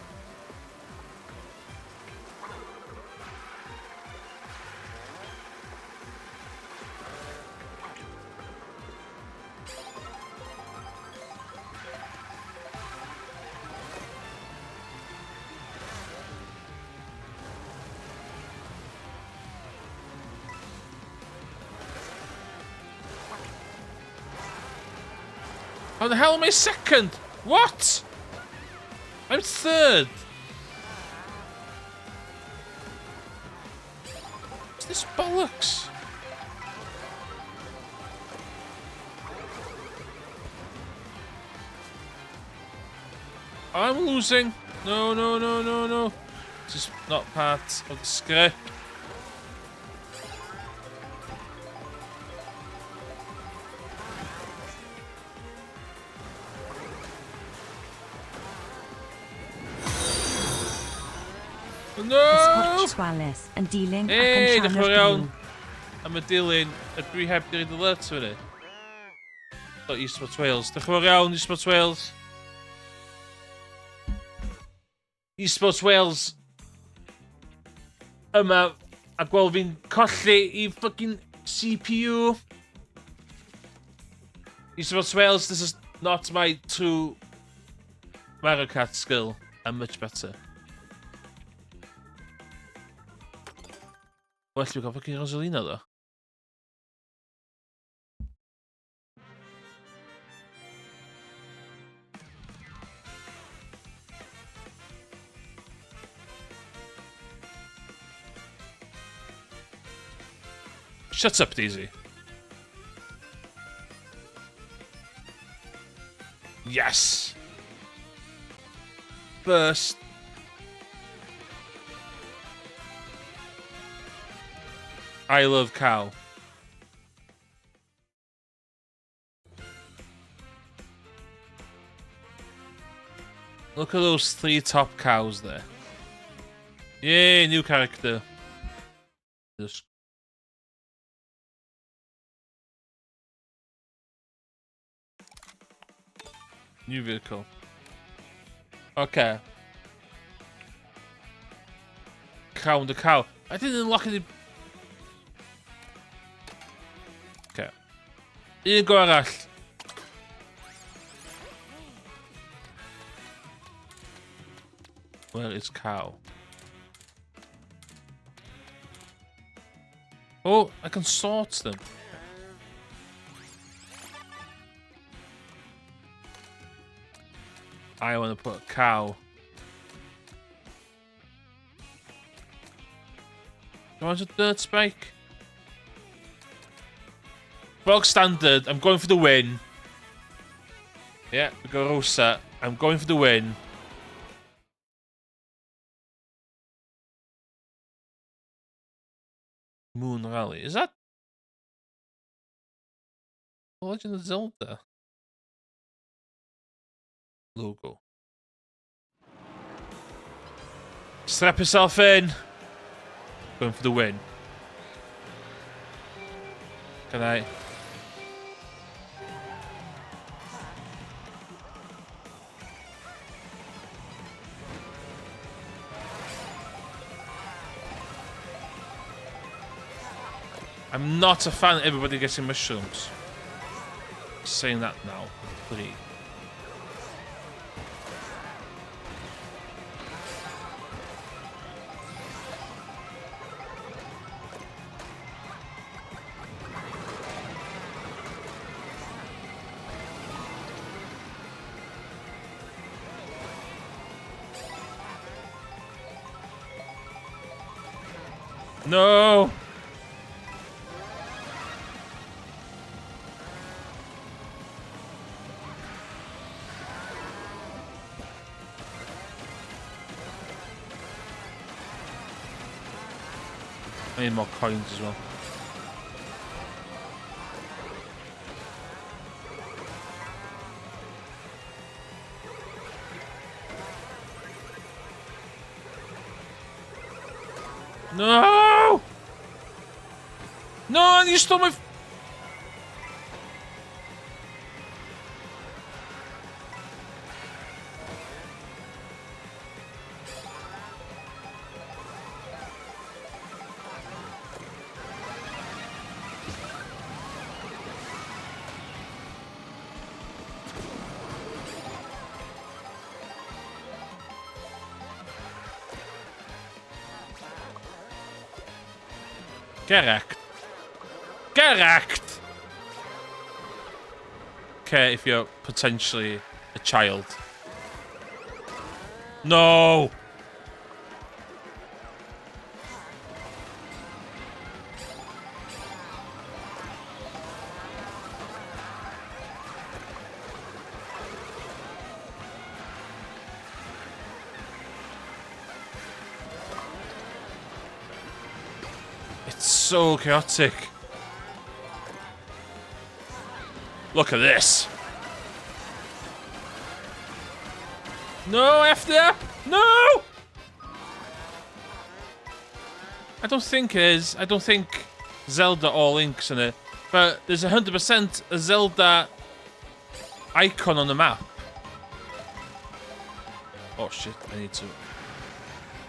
How the hell am I second? What? I'm third. Is this bollocks? I'm losing. No, no, no, no, no. This is not part of the script. No! Esports Wallace yn dilyn ac yn Hey, diolch yn rhan fawr o'r iawn griw. am y dilyn. A dwi heb di roid alert fyny. Do, Esports Wales. Diolch yn fawr iawn, Esports Wales. Esports Wales yma a gweld fi'n colli i fucking CPU. Esports Wales, this is Not my true Mario Kart skill. I'm much better. Well, dwi'n cael fucking Rosalina, ddo. Shut up, Daisy. Yes! First. I love cow. Look at those three top cows there. Yay, new character. Just New vehicle. Okay. Cow the cow. I didn't unlock any... Okay. Un go arall. Where is cow? Oh, I can sort them. I want to put a cow. Do I want a dirt spike? Bog standard. I'm going for the win. Yeah, we got Rosa. I'm going for the win. Moon Rally. Is that Legend of Zelda logo? Strap yourself in. Going for the win. Can I? I'm not a fan of everybody getting mushrooms. Saying that now. 3. No! I need more coins as well. No! No, you stole my... Get wrecked. Get wrecked! Okay, if you're potentially a child. No! It's so chaotic. Look at this. No, FDR! No! I don't think it is. I don't think Zelda or Link's in it. But there's 100% a Zelda icon on the map. Oh shit, I need to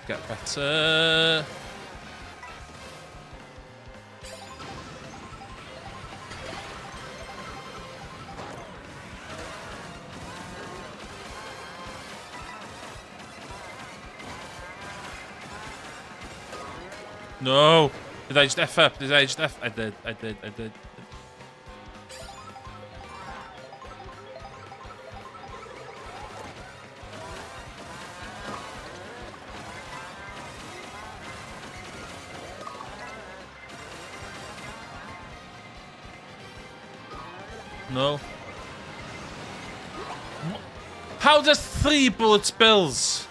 get better. No! Did I just F up? Did I just F? I did, I did, I did. No. How does 3 bullets bills?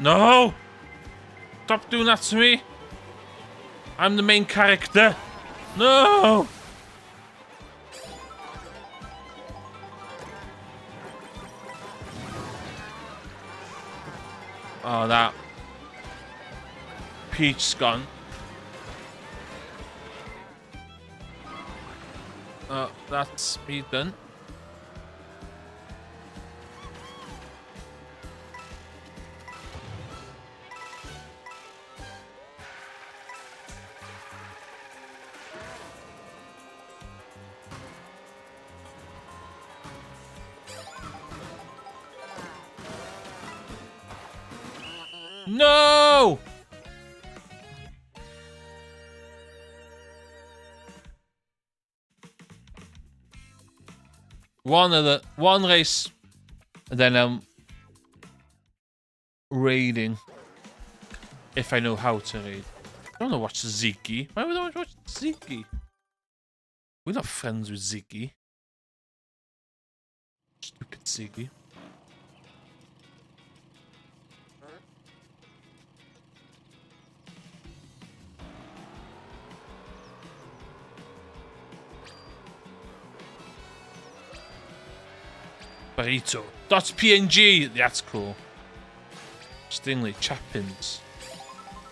No! Stop doing that to me! I'm the main character! No! Oh, that. Peach's gone. Oh, that's me done. No! One race, and then I'm raiding. If I know how to raid. I don't want to watch Ziggy. Why would I want to watch Ziggy? We're not friends with Ziggy. Stupid Ziggy. Burrito. .png. That's cool. Stingley, Chapins,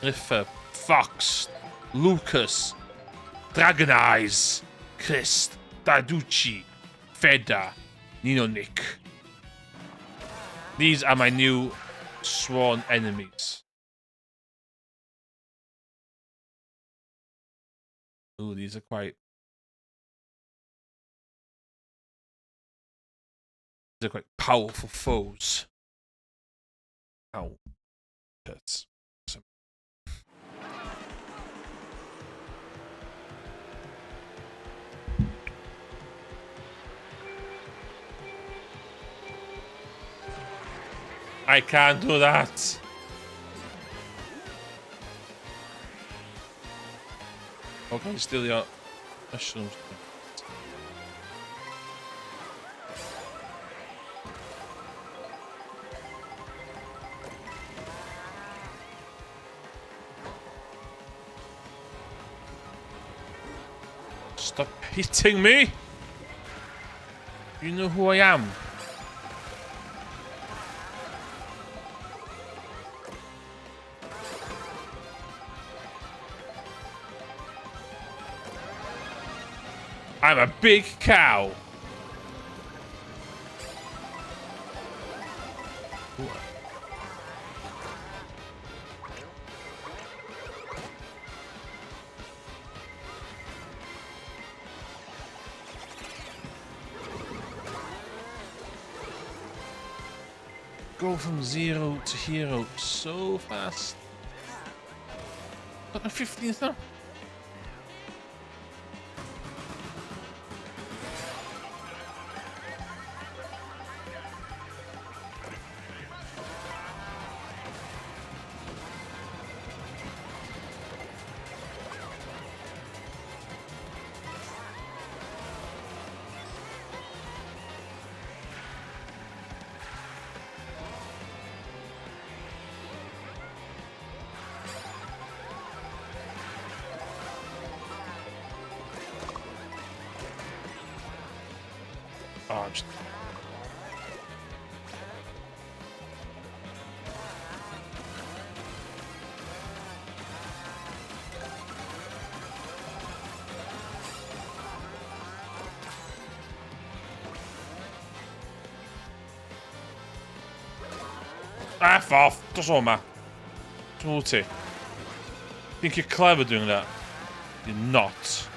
Riffer, Fox, Lucas, Dragon Eyes, Chris, Daducci, Feda, Nino Nick. These are my new sworn enemies. Ooh, these are quite... These are quite powerful foes. Ow. Hurts. I can't do that. Okay, steal your mushrooms. Stop hitting me! You know who I am. I'm a big cow. Ooh. Go from zero to hero so fast. Got the 15th now. Oh, I'm just... F off! Dos o 'ma. Dwi ti. Think you're clever doing that? You're not.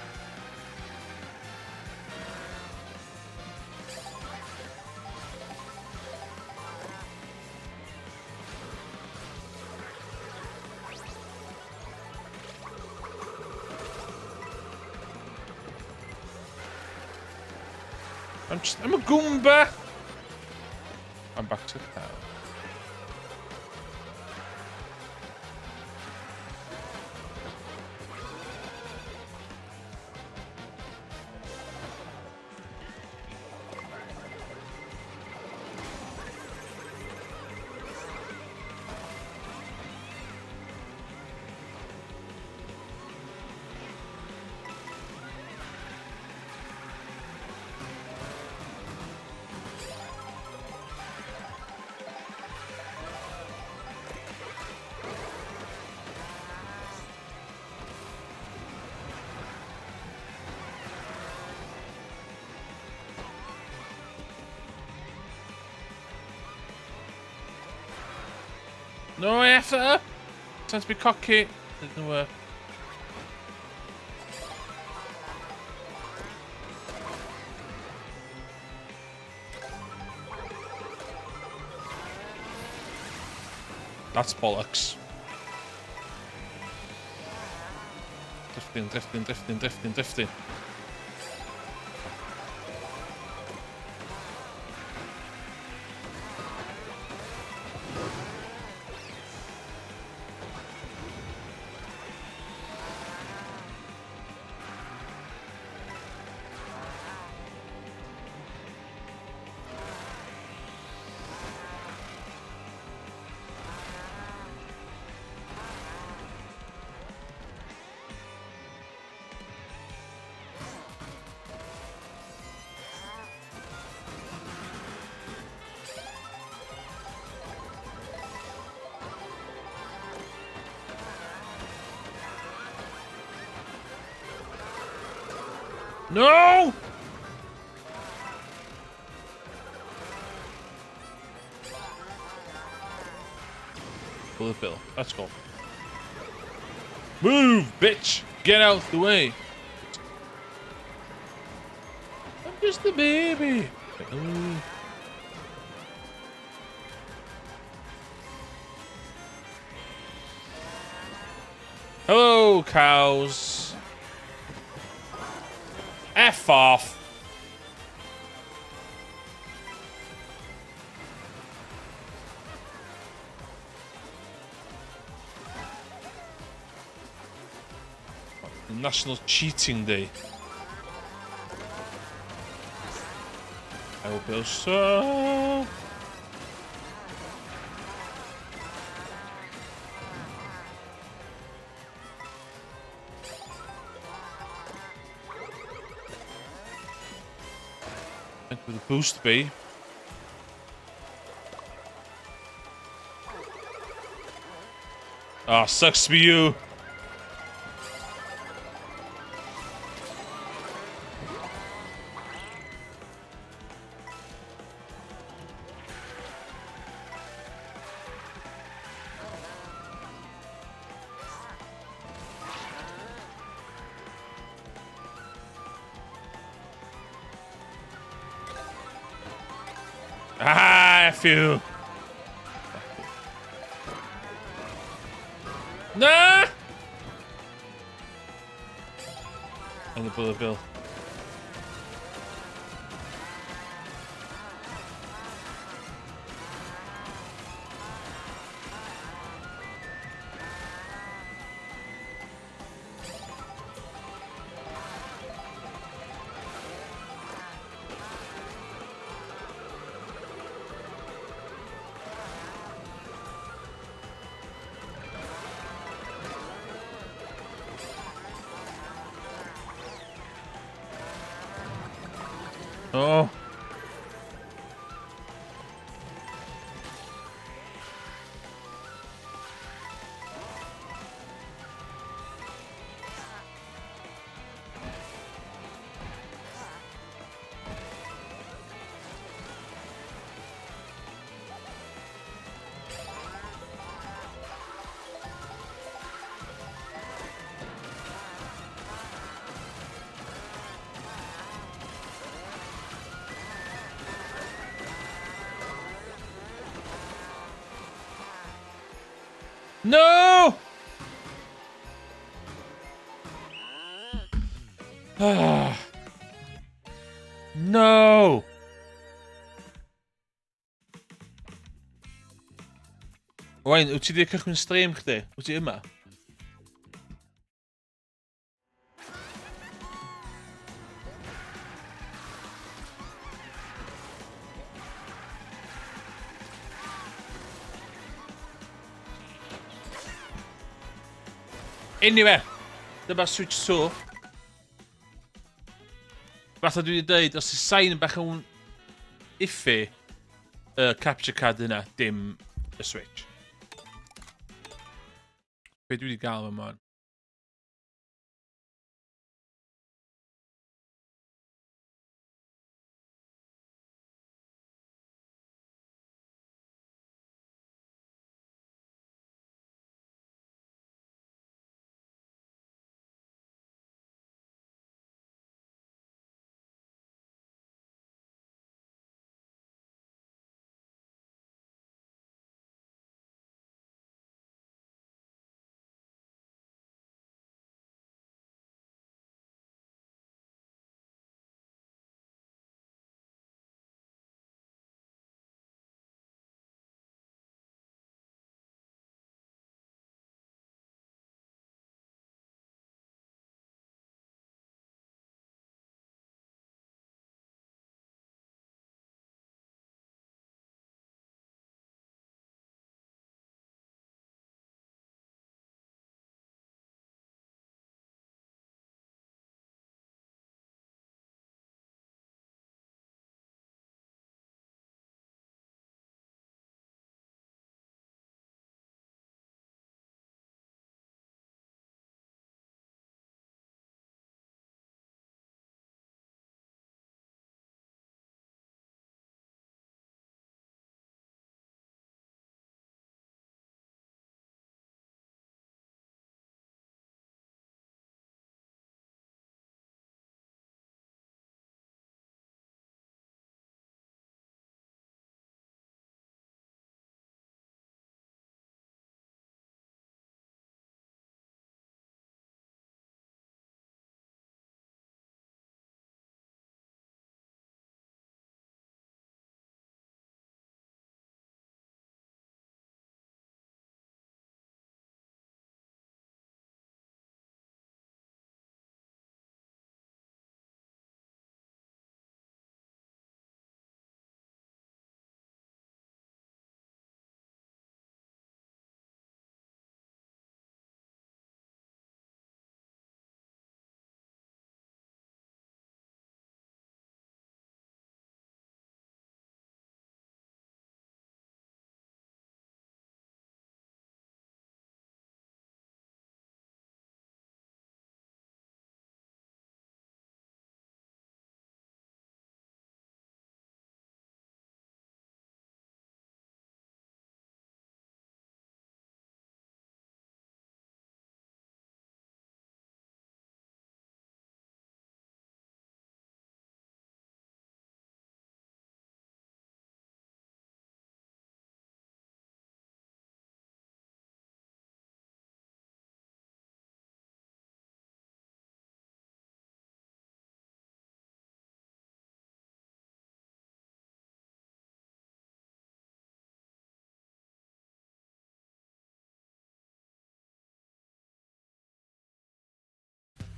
I'm a Goomba! I'm back to town. No, I effed it up. Time to be cocky. Didn't work. That's bollocks. Drifting, drifting, drifting, drifting, drifting. No! Bullet bill. Let's go. Move, bitch! Get out the way! I'm just a baby! Ooh. Hello, cows! F off! National Cheating Day. I will build so. Thank you for the boost, B. Ah, sucks for you. Ah, F you. Na! And the bullet bill. Oh. No! Ah. No! Owain, wyt ti wedi cychwyn stream chdi? Wyt ti yma? Anyway, dyma Switch 2. Fatha dwi wedi dweud, os y sain yn bach yn iffy, y capture card yna, dim y Switch. Be dwi wedi gael yma?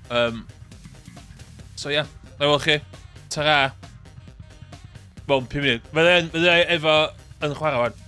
So ia, yeah, na weld chi. Ta-ra. Mewn 5 munud. Fydda i efo yn chwarae wan.